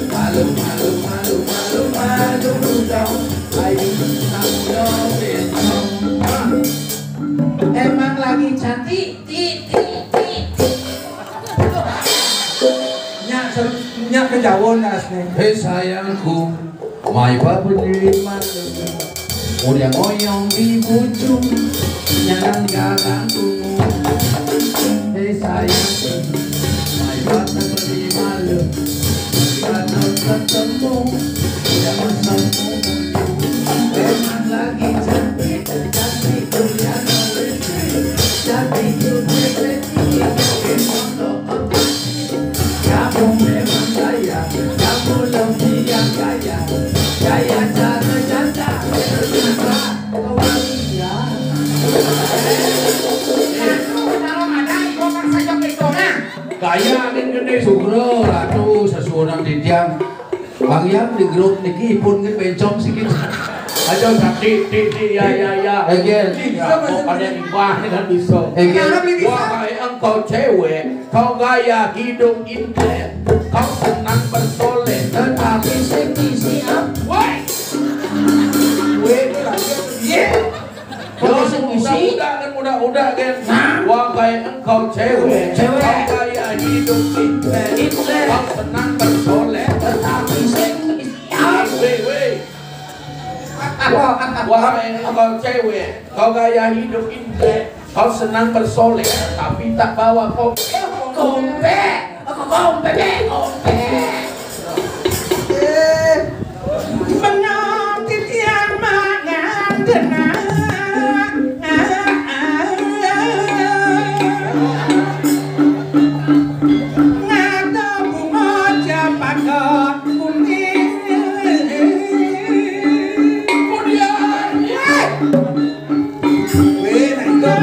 Malu-malu, malu-malu, malu dong, ayo ketawa. Emang lagi cantik, ti, ti, ti, ti. Nyak ser-, nyak kejauhan asli. Hei sayangku, mai ba beli malu. Udah ngoyong di bujung, jangan garang. Hei sayangku, mai ba beli malu. Kita ketemu, jangan sambung. Emang lagi cantik, cantik kuliah negeri, cantik kuliah negeri. Kamu memang gaya, kamu lebih yang gaya, gaya cara janda. Kau ya. Kalau ada, ibu kan saja gitu, nah. Gaya angin gede sugro, ratu, sesuunan titiang. Bang Yang di grup niki ipun nggih bencong sikit. Aja tak tik, tik, tik, ya, ya, ya. Again. Ya, kok ada imbah kan bisa. Again. Wahai engkau cewek, kau gaya hidup intel, kau senang bersoleh, tetapi sing isi apa? Woi. Woi, itu lagi. Iya. Kau sing isi. Udah, udah, kan, udah, udah, kan. Nah. Wahai engkau cewek, cewek, kau gaya hidup intel, intel, kau senang bersoleh, tetapi sing isi apa? Woi, woi. Apa, apa? Wahai engkau cewek, kau gaya hidup intel, kau senang bersoleh, tapi tak bawa kompe. Kompe, kompe, kompe. Eh, menang titiang mangan denang. Ngado bunga cempaka kuning. Kemudian, weh, nah itu.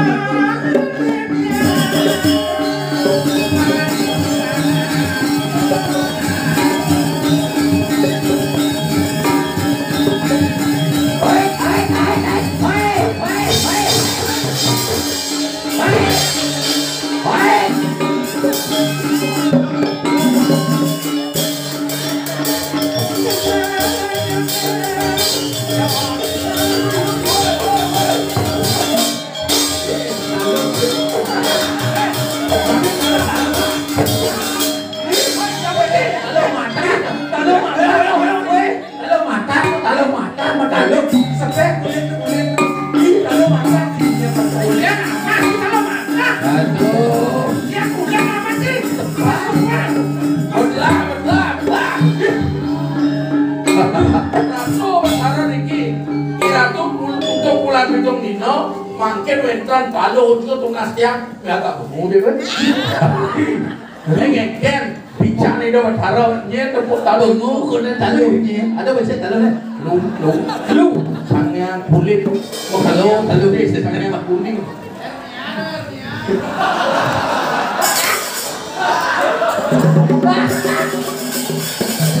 Taluh mata, taluh mata, mataluh. Sebek kulit, kulit. Ih, taluh mata, ih, ya, mata. Kulit apa? Taluh mata. Aduh. Ya, kulit apa sih? Taluh mata. Belah, belah, belah. Ratu Betara niki, Ratu Pul-, Putu Pulan Pitung Dino, mangkin wénten taluh ucul tunas tiang, ya, agak bemu deh, kan? Ngeken, bicane do Betara, nyen tepuk taluh. Tunggu, kene taluh nyen. Ada becek taluh, ne? Lu, lu, lu. Sangean kulit. Taluh, taluh, sangean kuning.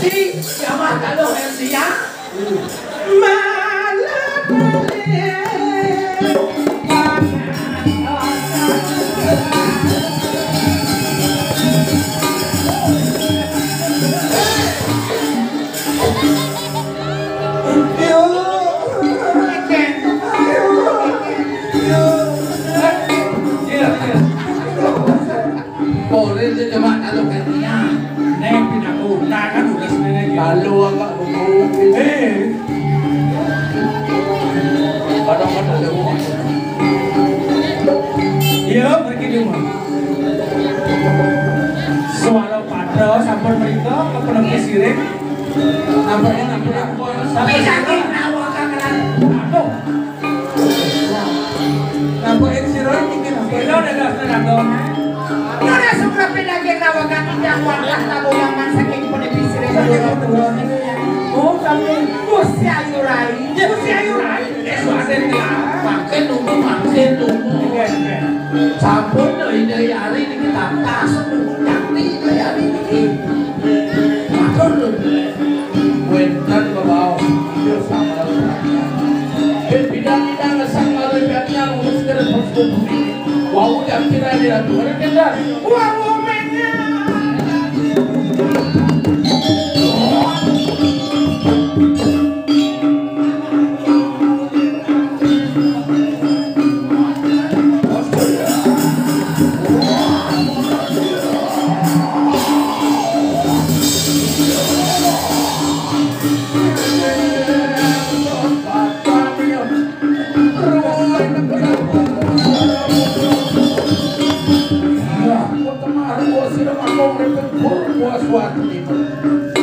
Di, jamaah taluh, M C ya. Boleh je cuma kalau kalian. Nek pindah kota kan udah sebenarnya. Lalu agak bengong. Eh. Kadang-kadang ada orang. Iya, pergi di rumah. Suara pada sampun mriko kepenepi siring. Nampaknya nampaknya. Sampun. Aduh. Nampaknya sira iki nampaknya. Ilo nek wis nerangno. Ora suka pinanggih nawakan titiang wangkah tamu laman saking pundi pisire. Oh, kami Gusti Ayu Rai. Gusti Ayu Rai. Wis wasin lah. Makin nunggu, makin nunggu. Sampun lho, Ida Yari niki tak tasuk nunggu nyakti Ida Yari niki. Matur lho. Kira-kira tuh, ada kendar. Wah, wah, mainnya.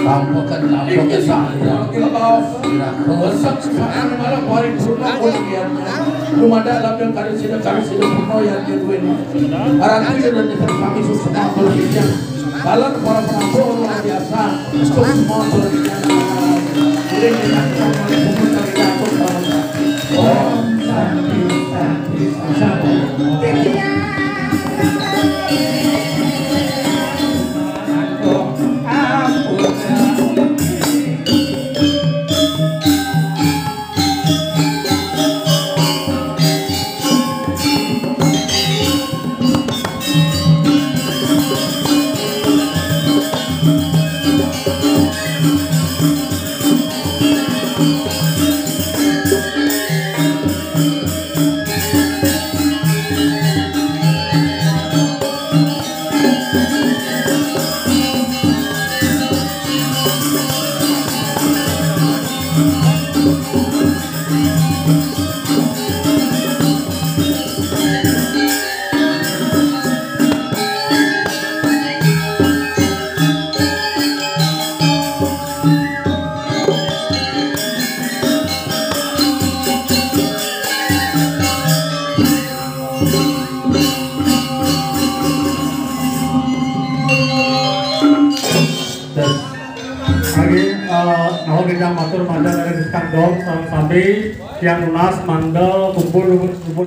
Tampakan, tampakan. Iki saya kira bahwa sira malah paling suka kemudian. Lumadak lampion kari sida, kari sida purno yang diduweni. Aran kuwi dan kami susah berpikir. Kalau para penampung luar biasa, untuk semua berpikir. Jadi kita akan melihat dari Datuk Pramuka. Om Santi, Santi, Santi. Terus lagi, eh, nuhun ingkang matur mandan dari Kang Dom, sareng sami, tiang nunas, mandel, kumpul, kumpul.